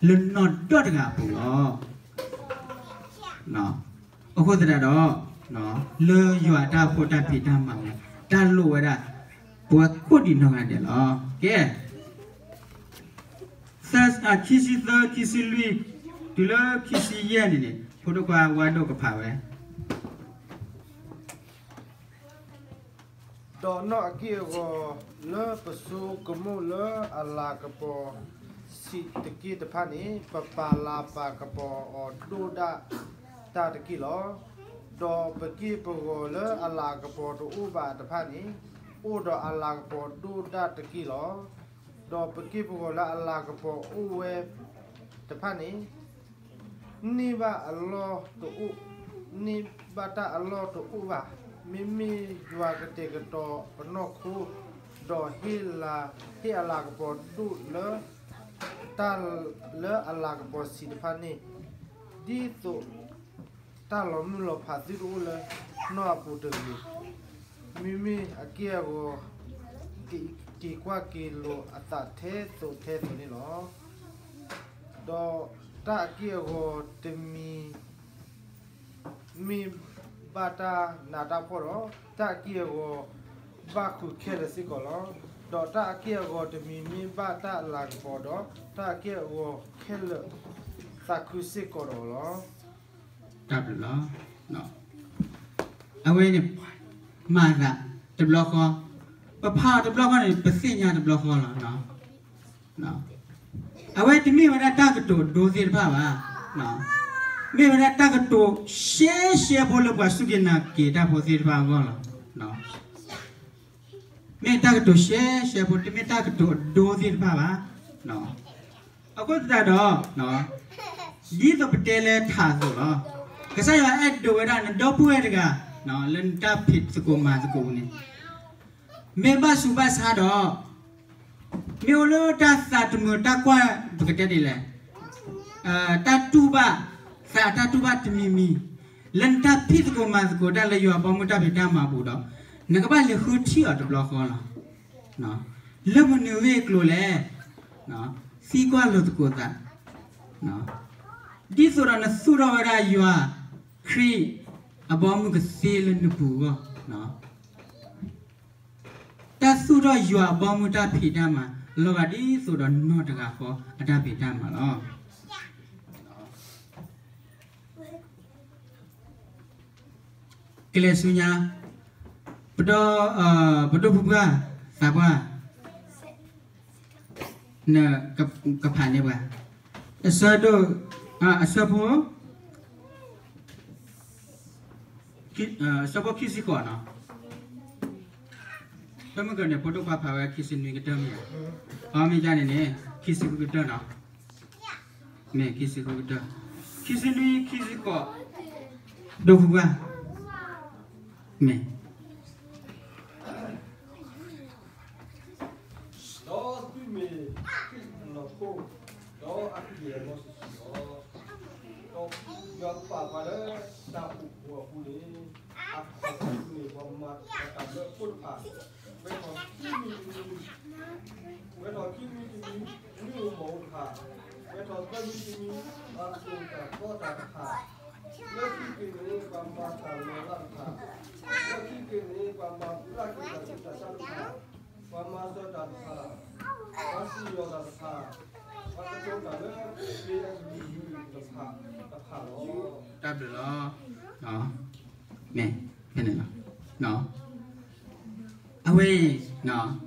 လၢနီၢ်ဒီတဂၤအပူၤလီၤ. အဃိသတးဒီး, လၢယွၤအတၢ်အိၣ်ဖှိၣ်တၢ်ဖံးတၢ်မၤဝဲ, တၢ်လိၣ်ဝဲဒၣ် ပဝဲကိးဒံးနီၢ်ဂၤဒဲးလီၤ. ကဲ, ခံဆံသၢ, ခံဆံလွံၢ်, တုၤလၢခံဆံယဲၢ်န့ၣ်န့ၣ် ဖိဒိၣ်ခွါဝါဒိၣ်ကဖးဝဲ ဒီးနီၢ်အက့ၢ်အဂီၤ, လၢပစိကမီၣ်လၢအလၤကပီၤဆံးတက့ၢ်တဖၣ်န့ၣ်, ပပာ်လၤပာ်ကပီၤအီၤဒိၣ်ဒၣ်တၢ်တက့ၢ်လီၤ. ဒီးပက့ၢ်ပဂီၤလၢအလၤကပီၤတအိၣ်ဘၣ်တဖၣ်န့ၣ်, အိၣ်ဒီးအလၤကပီၤဒိၣ်ဒၣ်တက့ၢ်လီၤ. ဒီးပက့ၢ်ပဂီၤလၢအလၤကပီၤအိၣ်ဝဲတဖၣ်န့ၣ် န့ၢ်ဘၣ်အလီၢ်တအိၣ်, န့ၢ်ဘၣ်တၢ်အလီၢ်တအိၣ်ဘၣ်. မ့မ့ၢ်ယွၤကတဲာ်ကတီၤပနီၢ်ခိ, ဒီးဟ့ၣ်လၤ, ဟ့ၣ်အလၤကပီၤဒိၣ်လၢ တၢ်လၢအလၤကပီၤဆံးတဖၣ်န့ၣ်, ဒ်သိးတၢ်လီၤမုၢ်လီၤဖးသုတအိၣ်လၢနီၢ်အပူၤတဂ့ၤ. မ့မ့ၢ်အက့ၢ်အဂီၤ က့ၤကွၢ်က့ၤလိာ်အသးထဲသိးထဲသိးန့ၣ်လီၤ. ဒီးတၢ်အက့ၢ်အဂီၤတမံၤ မ့ၢ်ဘၣ်တၢ်နးတၢ်ဖှီၣ်ဒီး, တၢ်အက့ၢ်အဂီၤဘၣ်ဃုာ်ခဲလၢာ်စ့ၢ်ကီးလီၤ. ဒီးတၢ်အက့ၢ်အဂီၤတမံၤမ့ၢ်ဘၣ်တၢ်အလၤကပီၤဒီး, တၢ်အက့ၢ်အဂီၤခဲလၢာ်သးခုစ့ၢ်ကီးဒီးလီၤ. တၢ်ဘျုးလီၤ. အဝဲန့ၣ် မၤသးတဘျီဃီ, ပဖးအီၤတဘျီဃီန့ၣ် ပသ့ၣ်ညါတဘျီဃီလီၤ. အဝဲတမ့ၢ်ဝဲဒၣ်တၢ်ကတိၤဒိသ့ၣ်တဖၣ်ဘၣ်. မ့ၢ်ဝဲဒၣ်တၢ်ကတိၤရှဲရှဲဖိလၢပှၤစူၢ်က့ၤနာ်က့ၤတၢ်ဖိသ့ၣ်တဖၣ်အဂီၢ်လီၤ. မ့ၢ်တၢ်ကတိၤရှဲရှဲဖိ, တမ့ၢ်တၢ်ကတိၤအဒိသ့ၣ်တဖၣ်ဘၣ်. အဃိသတးဒီး, ဒ်သိးပတဲလၢထးအသိးလီၤ. ကစၢ်ယွၤအဲၣ်ဒိးဝဲဒၣ်နဒီပုၢ်ဝဲၢ်တဂၤ, လၢနတၢ်ဖံးသကိးမၤသကိးန့ၣ်, မ့ၢ်ဘၣ်ဆူးဘၣ်ဆါဒီး, မ့ၢ်အိၣ်လၢတၢ်သးတမုာ်တၢ်ကွၢ် ပကတဲဒ်လဲၣ်, တၢ်တူၢ်ဘၣ်သးတၢ်တူၢ်ဘၣ်တမံၤမံၤ, လၢနတၢ်ဖံးသကိးမၤသကိးတၢ်လၢယွၤဘီမုၢ်တၢ်ဖံးတၢ်မၤအပူၤဒီး, နကဘၣ်လဲၤဃုထံၣ်အီၤတဘျီဃီလီၤ. လၢမနုၤအဂ့ၢ်အကျိၤလဲၣ်, သံကွၢ်လိာ်သကိးသး, ဒ်သိးဒီးနသူၣ်ထီၣ်ဝဲဒၣ်ယွၤခရံာ်အဘီမုၢ်ကသ့လၢနပူၤအဂီၢ်, တၢ်သူၣ်ထီၣ်ယွၤအဘီမုၢ်တၢ်ဖံးတၢ်မၤ လီၤဂာ်ဒ်သိးဒီးနီၢ်တဂၤဃီအတၢ်ဖံးတၢ်မၤလီၤ. ကလဲၤဆူညါ, ပဒီ, ပဒိၣ်ဖုပှၢ်, သးပှၢ်, နကဖးန့ၢ်ပှၤ, အဆၢဒိၣ်, အဆၢဖိ, အဆၢဖိခံဆံဃိးနီၤ, ဖဲမုၢ်ကၢန့ၣ် ဖိဒိၣ်ခွါဖးဝဲခံဆံနွံကတၢၢ်မ့ၢ်ဧါ, အမ့ၢ်ဒ်န့ၣ်န့ၣ် ခံဆံဃုကတၢၢ်နီၤ. မ့ၢ်ခံဆံဃုကတၢၢ်, ခံဆံနွံ ခံဆံဃိး, ဒိၣ်ဖုပှၢ်, မ့ၢ် ဒီးသုမ့ၢ်ခရံာ်အနီၢ်ခိ, ဒီးအကယဲၢ်လီၤဆူၣ်ဆူၣ်လီၤ. ဒီးယွၤပာ်ပှၤလၢတၢ်အိၣ်ဖှိၣ်အပူၤန့ၣ်, အခီၣ်ထံးန့ၣ် ပှၤမၤတၢ်လၢအဃိတဖၣ်, ဝဲထီၣ်ခံမံၤတမံၤ, ဝဲထီၣ်ခံမံၤတမံၤ, မ့ၢ်အိၣ်မီၢ်အိၣ်တဖၣ်, ဝဲထီၣ်သၢမံၤတမံၤ, ပှၤသိၣ်တၢ်သီတၢ်တဖၣ်, လၢခံက့ၤန့ၣ် ပှၤမၤတၢ်လီၤလးတဖၣ်, လၢခံက့ၤန့ၣ် ပှၤမၤပျၢ်က့ၤတၢ်ဆူးတၢ်ဆါတဖၣ်, ပှၤမၤစၢၤတၢ်တဖၣ်, ပှၤစံၣ်ညီၣ်တၢ်တဖၣ်, ပှၤကတိၤတၢ်လၢအဂ့ၤအကလုာ်ကလုာ်တဖၣ်, တဖၣ်လီၤ. တၢ်ဘျုးလီၤ. မ့ၢ်ဖဲန့ၣ်လီၤ. ဝဲအံၤ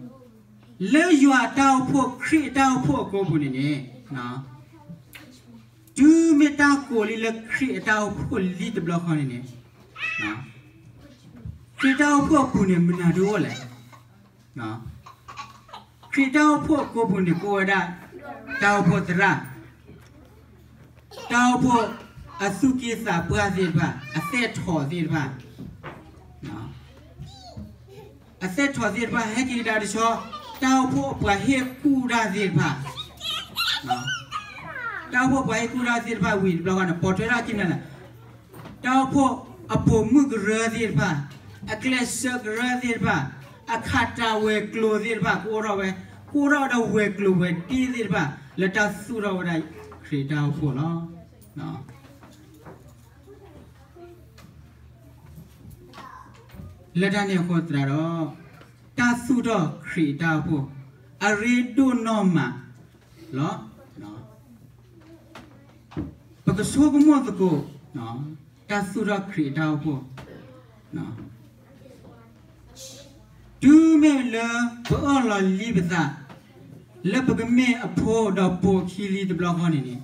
လၢယွၤအတၢ်အိၣ်ဖှိၣ် ခရံာ်အတၢ်အိၣ်ဖှိၣ်အကိာ်ပူၤန့ၣ်န့ၣ်, တုၤမ့ၢ်တၢ်ကိးလံလၢခရံာ်အတၢ်အိၣ်ဖှိၣ်လံတဘျီဃီန့ၣ်န့ၣ်, ခရံာ်တၢ်အိၣ်ဖှိၣ်အပူၤန့ၣ် မနုၤဒၣ်အိၣ်လဲၣ်. ခရံာ်တၢ်အိၣ်ဖှိၣ်အကိာ်ပူၤန့ၣ် ကအိၣ်ဝဲဒၣ် တၢ်အိၣ်ဖှိၣ်သရၣ်, တၢ်အိၣ်ဖှိၣ်အသူၣ်က့သးပှၢ်သ့ၣ်တဖၣ်, အသဲထီၣ်သ့ၣ်တဖၣ်, အသဲထီၣ်သ့ၣ်တဖၣ် ဟဲက့ၤကဒါတဆီ, တၢ်အိၣ်ဖှိၣ်အပှၤဟ့ၣ်ကူၣ်တၢ်သ့ၣ်တဖၣ်, တၢ်အိၣ်ဖှိၣ်ပှၤဟ့ၣ်ကူၣ်တၢ်သ့ၣ်တဖၣ်ဝံၤတဘျီဃီန့ၣ် ပိာ်ထွဲထီၣ်က့ၤမနုၤလဲၣ်. တၢ်အိၣ်ဖှိၣ်အပိာ်မုၣ်ကရၢသ့ၣ်တဖၣ်, အကျဲးစၢးကရၢသ့ၣ်တဖၣ်, အခးတၢ်ဝဲၤကျိၤသ့ၣ်တဖၣ် ကအိၣ်ထီၣ်ဝဲ, ကအိၣ်ထီၣ်ဝဲဒီးဝဲၤကျိၤဝဲၤဒ့သ့ၣ်တဖၣ် လၢတၢ်သူၣ်ထီၣ်ဝဲဒၣ်ခရံာ်တၢ်အိၣ်ဖှိၣ်လီၤ. လၢတၢ်န့ၣ်အဃိသတးဒီး တၢ်သူၣ်ထီၣ်ခရံာ်တၢ်အိၣ်ဖှိၣ် အရ့ဒိၣ်နီၢ်မးလီၤ. ပကဆိကမိၣ်သကိး တၢ်သူၣ်ထီၣ်ခရံာ်တၢ်အိၣ်ဖှိၣ်, တုၤမ့ၢ်လၢပအၢၣ်လီၤလံပသး လၢပကမ့ၢ်အဖိဒီးပိာ်ခံလံတဘျီဃီန့ၣ်န့ၣ်,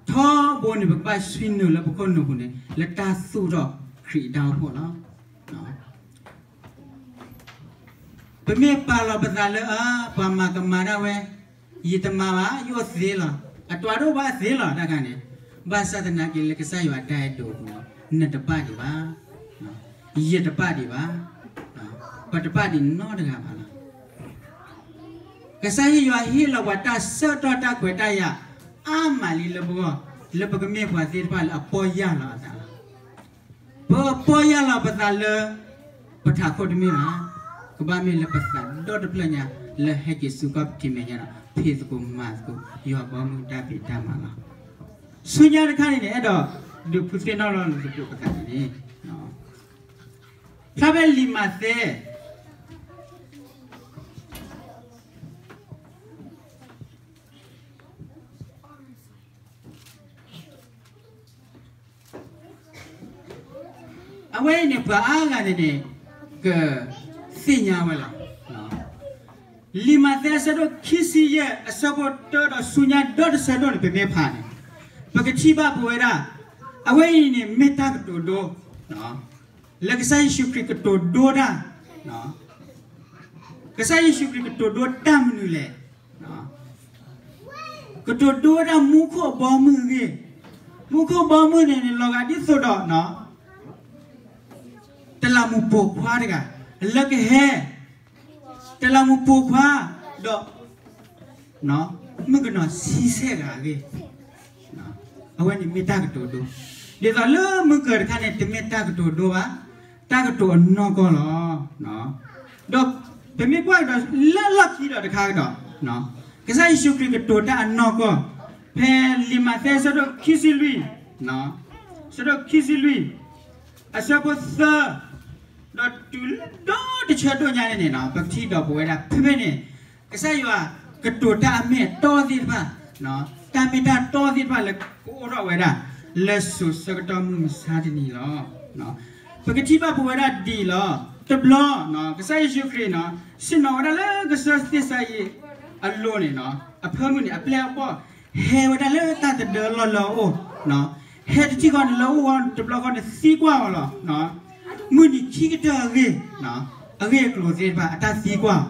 ထီဘိန့ၣ် ပကဘၣ်ဆှံနုာ်လၢပခိၣ်နူာ်ပူၤန့ၣ် လၢတၢ်သူၣ်ထီၣ်ခရံာ်တၢ်အိၣ်ဖှိၣ်လီၤ. ပမ့ၢ်ပာ်လီၤပသးလၢ အၢ ပှၤမၤကမၤဒၣ်ဝဲ, ယတမၤဘၣ် ယအိၣ်သ့လီၤ, အတၢ်ဒိၣ်ဘၣ်သ့လီၤ တၢ်ခါန့ၣ်, ဘၣ်ဆၣ်သနာ်က့လၢကစၢ်ယွၤအတၢ်အဲၣ်ဒိးပူၤန့ၣ် နတပာ်ဒံးဘၣ်, ယတပာ်ဒံးဘၣ်, ပတပာ်ဒံးနီတဂၤဘၣ်လီၤ. ကစၢ်ယွၤဟ့ၣ်လီၤပှၤတၢ်ဆၢကတီၢ်တၢ်ခွဲးတၢ်ယာ်အါမးလံလၢပဂီၢ်, လၢပကမ့ၢ်ပှၤသ့ၣ်တဖၣ်လၢအပီၢ်ယၢ်လီၤအသးလီၤ. ပပီၢ်ယၢ်လီၤပသးလၢ ပထးခိၣ်တမ့ၢ်ဘၣ်, ကဘၣ်မ့ၢ်လၢပသးဒီတဖျၢၣ်ညါ လၢဟဲက့ၤဆူကီၢ်ပထံမဲာ်ညါဒီး ဖံးသကိးမၤသကိး ယွၤဘီမုၢ်တၢ်ဖံးတၢ်မၤလီၤ. ဆူညါတခါန့ၣ်န့ၣ် အဲၣ်ဒိးဒုးဖုသ့ၣ်နီၣ်လီၤသကိးပသးန့ၣ်န့ၣ်, ဖျါဖဲလံာ်မးသဲ အဝဲအံၤန့ၣ် ပှၤအါဂၤန့ၣ်န့ၣ် ကသ့ၣ်ညါဝဲလီၤ. လံာ်မးသဲအဆၢဒိၣ်ခံဆံယဲၢ် အဆၢဖိတၢဒီးဆူညါဒီတဆၢဒိၣ်န့ၣ် ပမ့ၢ်ဖးန့ၣ် ပကထံၣ်ဘၣ်ပဝဲဒၣ် အဝဲအံၤန့ၣ်မ့ၢ်တၢ်ကတိၤဒိ လၢကစၢ်ယ့ၣ်ၡူးခရံာ်ကတိၤဒိတၢ်, ကစၢ်ယ့ၣ်ၡူးခရံာ်ကတိၤဒိတၢ်မနုၤလဲၣ်. ကတိၤဒိဝဲဒၣ်မူခိၣ်အဘီမုၢ်အဂ့ၢ်, မူခိၣ်အဘီမုၢ်န့ၣ်န့ၣ် လီၤဂာ်ဒ်သိးဒီး တလးမူးပိာ်ခွါတဂၤ လၢကဟဲ တလးမူးပိာ်ခွါ ဒီး မုၣ်ကနီၤဆံဆဲၣ်ဂၤအဂ့ၢ်, အဝဲန့ၣ်မ့ၢ်တၢ်ကတိၤဒိ, ဒ်သိးလၢမုၢ်ကၢၤတခါန့ၣ် တမ့ၢ်တၢ်ကတိၤဒိဘၣ်, တၢ်ကတိၤအနီၢ်ကီၢ်လီၤ. ဒီးပမ့ၢ်ကွၢ်ကဒီးလၢလီၢ်ခံဒီးတခါကဒီး, ကစၢ်ယ့ၣ်ၡူးခရံာ်ကတိၤတၢ်အနီၢ်ကီၢ်, ဖဲလံာ်မးသဲအဆၢဒိၣ်ခံဆံလွံၢ်, အဆၢဒိၣ်ခံဆံလွံၢ်, အဆၢဖိသၢ ဒီးတုၤလၢဒီတဆၢဒိၣ်ညါန့ၣ်န့ၣ် ပကထံၣ်ဒီးပဝဲဒၣ် ဖဲဖဲန့ၣ် ကစၢ်ယွၤကတိၤတၢ်အမ့ၢ်အတီသ့ၣ်တဖၣ်, တၢ်မ့ၢ်တၢ်တီသ့ၣ်တဖၣ်လၢကအိၣ်ထီၣ်ဝဲဒၣ် လၢစိၤဆၢကတီၢ်မုၢ်မဆါတနံၤလီၤ. ပကထံၣ်ဘၣ်ပဝဲဒၣ်ဒ်အံၤလီၤ. တဘျီ ကစၢ်ယ့ၣ်ၡူးခရံာ်န့ၣ် ဆ့ၣ်နီၤဝဲဒၣ်လၢကစၢၢ်သ့ၣ်စါယံးအလိၤန့ၣ်, အဖၢမုၢ်န့ၣ် အပျဲၢ်အဘီၣ် ဟဲဝဲဒၣ်လၢတၢ်တဒၢလီၢ်လၢအအိၣ်, ဟဲတထံၣ်ဃီန့ၣ် လၢအအိၣ်တဘျီဃီန့ၣ်သံကွၢ်အီၤလီၤ. မုၢ်နံၤခံကတၢၢ်အဂ့ၢ်, အဂ့ၢ်အကျိၤသ့ၣ်တဖၣ် အတၢ်သံကွၢ်,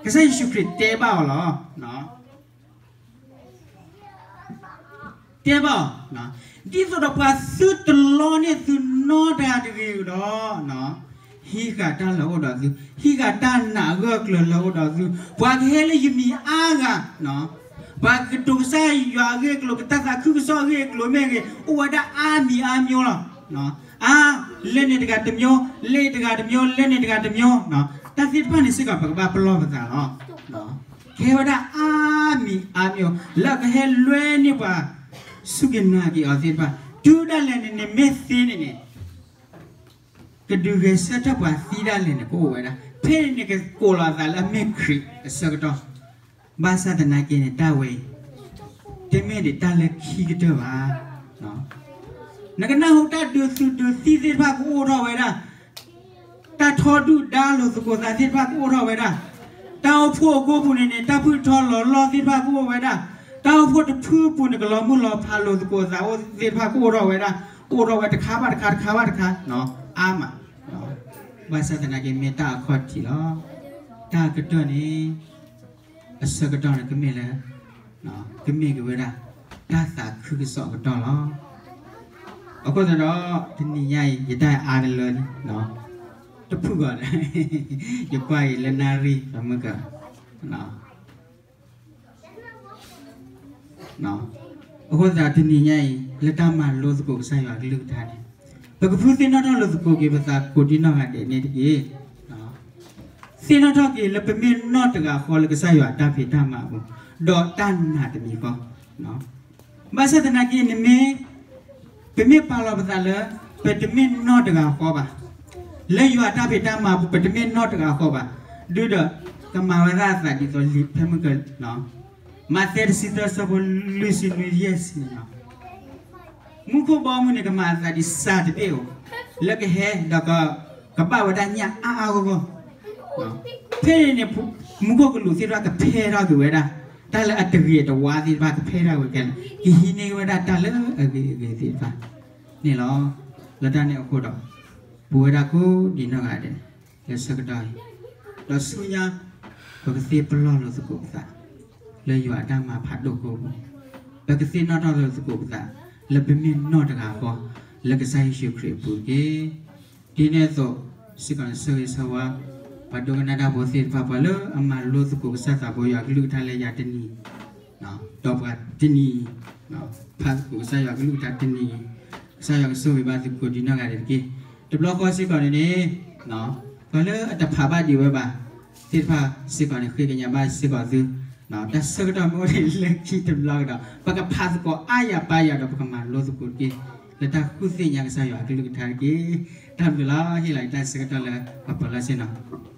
ကစၢ်ယ့ၣ်ၡူးခရံာ်တဲဘၣ်အီၤလီၤ. တဲဘၣ်အီၤ, ဒ်သိးဒီးပှၤသုတလီန့ၢ်သုနီတဂၤတဂ့ၤကဒီး, ဟံးဃာ်တၢ်လၢအအိၣ်ဒီးသု, ဟံးဃာ်တၢ်နာ်အဂၢၢ်အကျၢၤလၢအအိၣ်ဒီးသု, ပှၤကဟဲလၢယမံၤအါဂၤ, ပှၤကတိၤကစၢ်ယွၤအဂ့ၢ်အကျိၤ ကတၢ်သးခုကစီၣ်အဂ့ၢ်အကျိၤမ့ၢ်ဂ့ၤ အိၣ်ဝဲဒၣ်အါမံၤအါမျိုးလီၤ. အါ, လၢန့ၣ်တဂၤတမျိုး, လၢတဂၤတမျိုး, လၢန့ၣ်တဂၤတမျိုး, တၢ်သ့ၣ်တဖၣ်န့ၣ်စ့ၢ်ကီး ပကဘၣ်ပလီၢ်ပသးလီၤ. ကဟဲဝဲဒၣ်အါမံၤအါမျိုး လၢအကဟဲလွဲန့ၢ်ပှၤ စူၢ်က့ၤနာ်က့ၤအီၤသ့ၣ်တဖၣ်, တုၤဒၣ်လဲာ်န့ၣ်န့ၣ် မ့ၢ်သ့န့ၣ်န့ၣ် ကဒုးဂဲၤဆၢထၢၣ်ပှၤသံဒၣ်လဲာ်န့ၣ် ကအိၣ်ဝဲဒၣ်, ဖဲန့ၣ်န့ၣ် ကကိးလီၤအသးလၢအမ့ၢ်ခရံာ်အဆၢကတီၢ်, ဘၣ်ဆၣ်သနာ်က့န့ၣ် တၢ်ဝဲအံၤ တမ့ၢ်ဒံးတၢ်လၢခံကတၢၢ်ဘၣ်. နကနၢ်ဟူတၢ်ဒုးသုးဒုးသံသ့ၣ်တဖၣ်ကအိၣ်ထီၣ်ဝဲဒၣ် တၢ်ထီဒုၣ်ဒါလိာ်သကိးသးသ့ၣ်တဖၣ်ကအိၣ်ထီၣ်ဝဲဒၣ်, တၢ်အိၣ်ဖှိၣ်အကိပူၤန့ၣ်န့ၣ် တၢ်ဖုၣ်ထီလီၤလီၢ်သ့ၣ်တဖၣ်ကအိၣ်ဝဲဒၣ်, တၢ်အိၣ်ဖှိၣ်တဖုပူၤန့ၣ် ကလီၤမုၢ်လီၤဖးလိာ်သကိးသးသ့ၣ်တဖၣ်ကအိၣ်ထီၣ်ဝဲဒၣ်, အိၣ်ထီၣ်ဝဲတခါဘၣ်တခါ တခါဘၣ်တခါ အါမး, ဘၣ်ဆၣ်သနာ်က့မ့ၢ်တၢ်အခီၣ်ထံးလီၤ. တၢ်ကတၢၢ်န့ၣ် အဆၢကတီၢ်န့ၣ် ကမ့ၢ်လၢ ကမ့ၢ်က့ၤဝဲဒၣ် တၢ်သးခုကစီၣ်အကတီၢ်လီၤ. အဃိသတးဒီး တနံၤညါအံၤ ယတၢ်အါတလၢလံ, တဖုၣ်ဂီၤဒီး ယကွၢ်အံၤလၢနၣ်ရံၣ် ပမုၢ်က အဃိသတးတနံၤညါအံၤ လၢတၢ်မၤလိသကိးကစၢ်ယွၤအကလုၢ်ကထါန့ၣ် ပကဖုသ့ၣ်နီၣ်ထီၣ်လိာ်သကိးက့ၤပသးကိးဒံနီၢ်ဂၤဒဲးန့ၣ်တက့ၢ်. သ့ၣ်နီၣ်ထီၣ်က့ၤလၢပမ့ၢ်နီၢ်တဂၤဃီလၢကစၢ်ယွၤအတၢ်ဖံးတၢ်မၤအပူၤ ဒီးတၢ်နာ်တမံၤဃီ, ဘၣ်ဆၣ်သနာ်က့န့ၣ်မ့ၢ် ပမ့ၢ်ပာ်လီၤပသးလၢ ပတမ့ၢ်နီၢ်တဂၤဃီဘၣ်, လၢယွၤအတၢ်ဖံးတၢ်မၤအပူၤ ပတမ့ၢ်နီၢ်တဂၤဃီဘၣ်, ဒုဒီး ကမၤဝဲဒၣ်အသးဒ်သိးလံာ်ဖဲမုၢ်က မးသဲတဆံသၢဆၢဖိလွံၢ်ဆံနွံယဲၢ်ဆံန့ၣ်လီၤ. မူခိၣ်ဘီမုၢ်န့ၣ် ကမၤအသးဒ်စှၤတဘ့ၣ်ဧိၤ, လၢကဟဲဒီး ကဘၣ်ဝဲဒၣ်ညၣ်အါအါဂီၢ်ဂီၢ်, ဖဲန့ၣ်န့ၣ် မူခိၣ်ကလူးသ့ၣ်တဖၣ်ကဖဲထီၣ်က့ၤဝဲဒၣ် တၢ်လၢအတဂ့ၤတဝါသ့ၣ်တဖၣ် ကဖဲထီၣ်ဝဲခဲလၢာ်, ကဟံးန့ၢ်ဝဲဒၣ်တၢ်လၢအဂ့ၤအဂ့ၤသ့ၣ်တဖၣ်န့ၣ်လီၤ. လၢတၢ်န့ၣ်အဃိဒီး ပဝဲဒၣ်ကိးဒံနီၢ်ဂၤဒဲး လၢဆၢကတီၢ်အံၤ ဒီးဆူညါ ပကသ့ပလီၢ်လိာ်သကိးပသး လၢယွၤအတၢ်မၤဖးဒိၣ်အပူၤ, ပကသ့ၣ်နီၣ်ထီၣ်လိာ်သကိးပသး လၢပမ့ၢ်နီၢ်တဂၤဃီ လၢကစၢ်ယ့ၣ်ၡူးခရံာ်အပူၤတက့ၢ်. ဒ်န့ၣ်အသိး စ့ၢ်ကီးန့ၣ် ဆၢဂ့ၤဆၢဝါ ပှၤဒိကနၣ်တၢ်ဖိသ့ၣ်တဖၣ် ပှၤလၢအမၤလိသကိးကစၢ်သးဖိယွၤကလုၢ်ကထါလၢယၤတနံၤ ဒီးပှၤတနံၤ ဖးသကိးကစၢ်ယွၤကလုၢ်ကထါတနံၤ, ကစၢ်ယွၤကဆိၣ်ဂ့ၤဘၣ်သုကိးဒံနီၢ်ဂၤဒဲးတက့ၢ်. တဘျီဃီစ့ၢ်ကီးန့ၣ်န့ၣ် ပှၤလၢအတဖးဘၣ်ဒံးဝဲဘၣ် သ့ၣ်တဖၣ်စ့ၢ်ကီးန့ၣ် ဃ့ကညးဘၣ်စ့ၢ်ကီးသု, တၢ်ဆၢကတီၢ်မ့ၢ်အိၣ်န့ၣ်လၢခံတဘျီကဒီး ပကဖးသကိးအါယၤပါယၤဒီး ပကမၤလိသကိးတက့ၢ်. လၢတၢ်ဃုသ့ၣ်ညါကစၢ်ယွၤအကလုၢ်ကထါတက့ၢ်. တၢ်ဘျုးလီၤ. ဟ့ၣ်လီၤယတၢ်ဆၢကတီၢ်လၢပှၤပၢၤလီၢ်ဆ့ၣ်နီၤ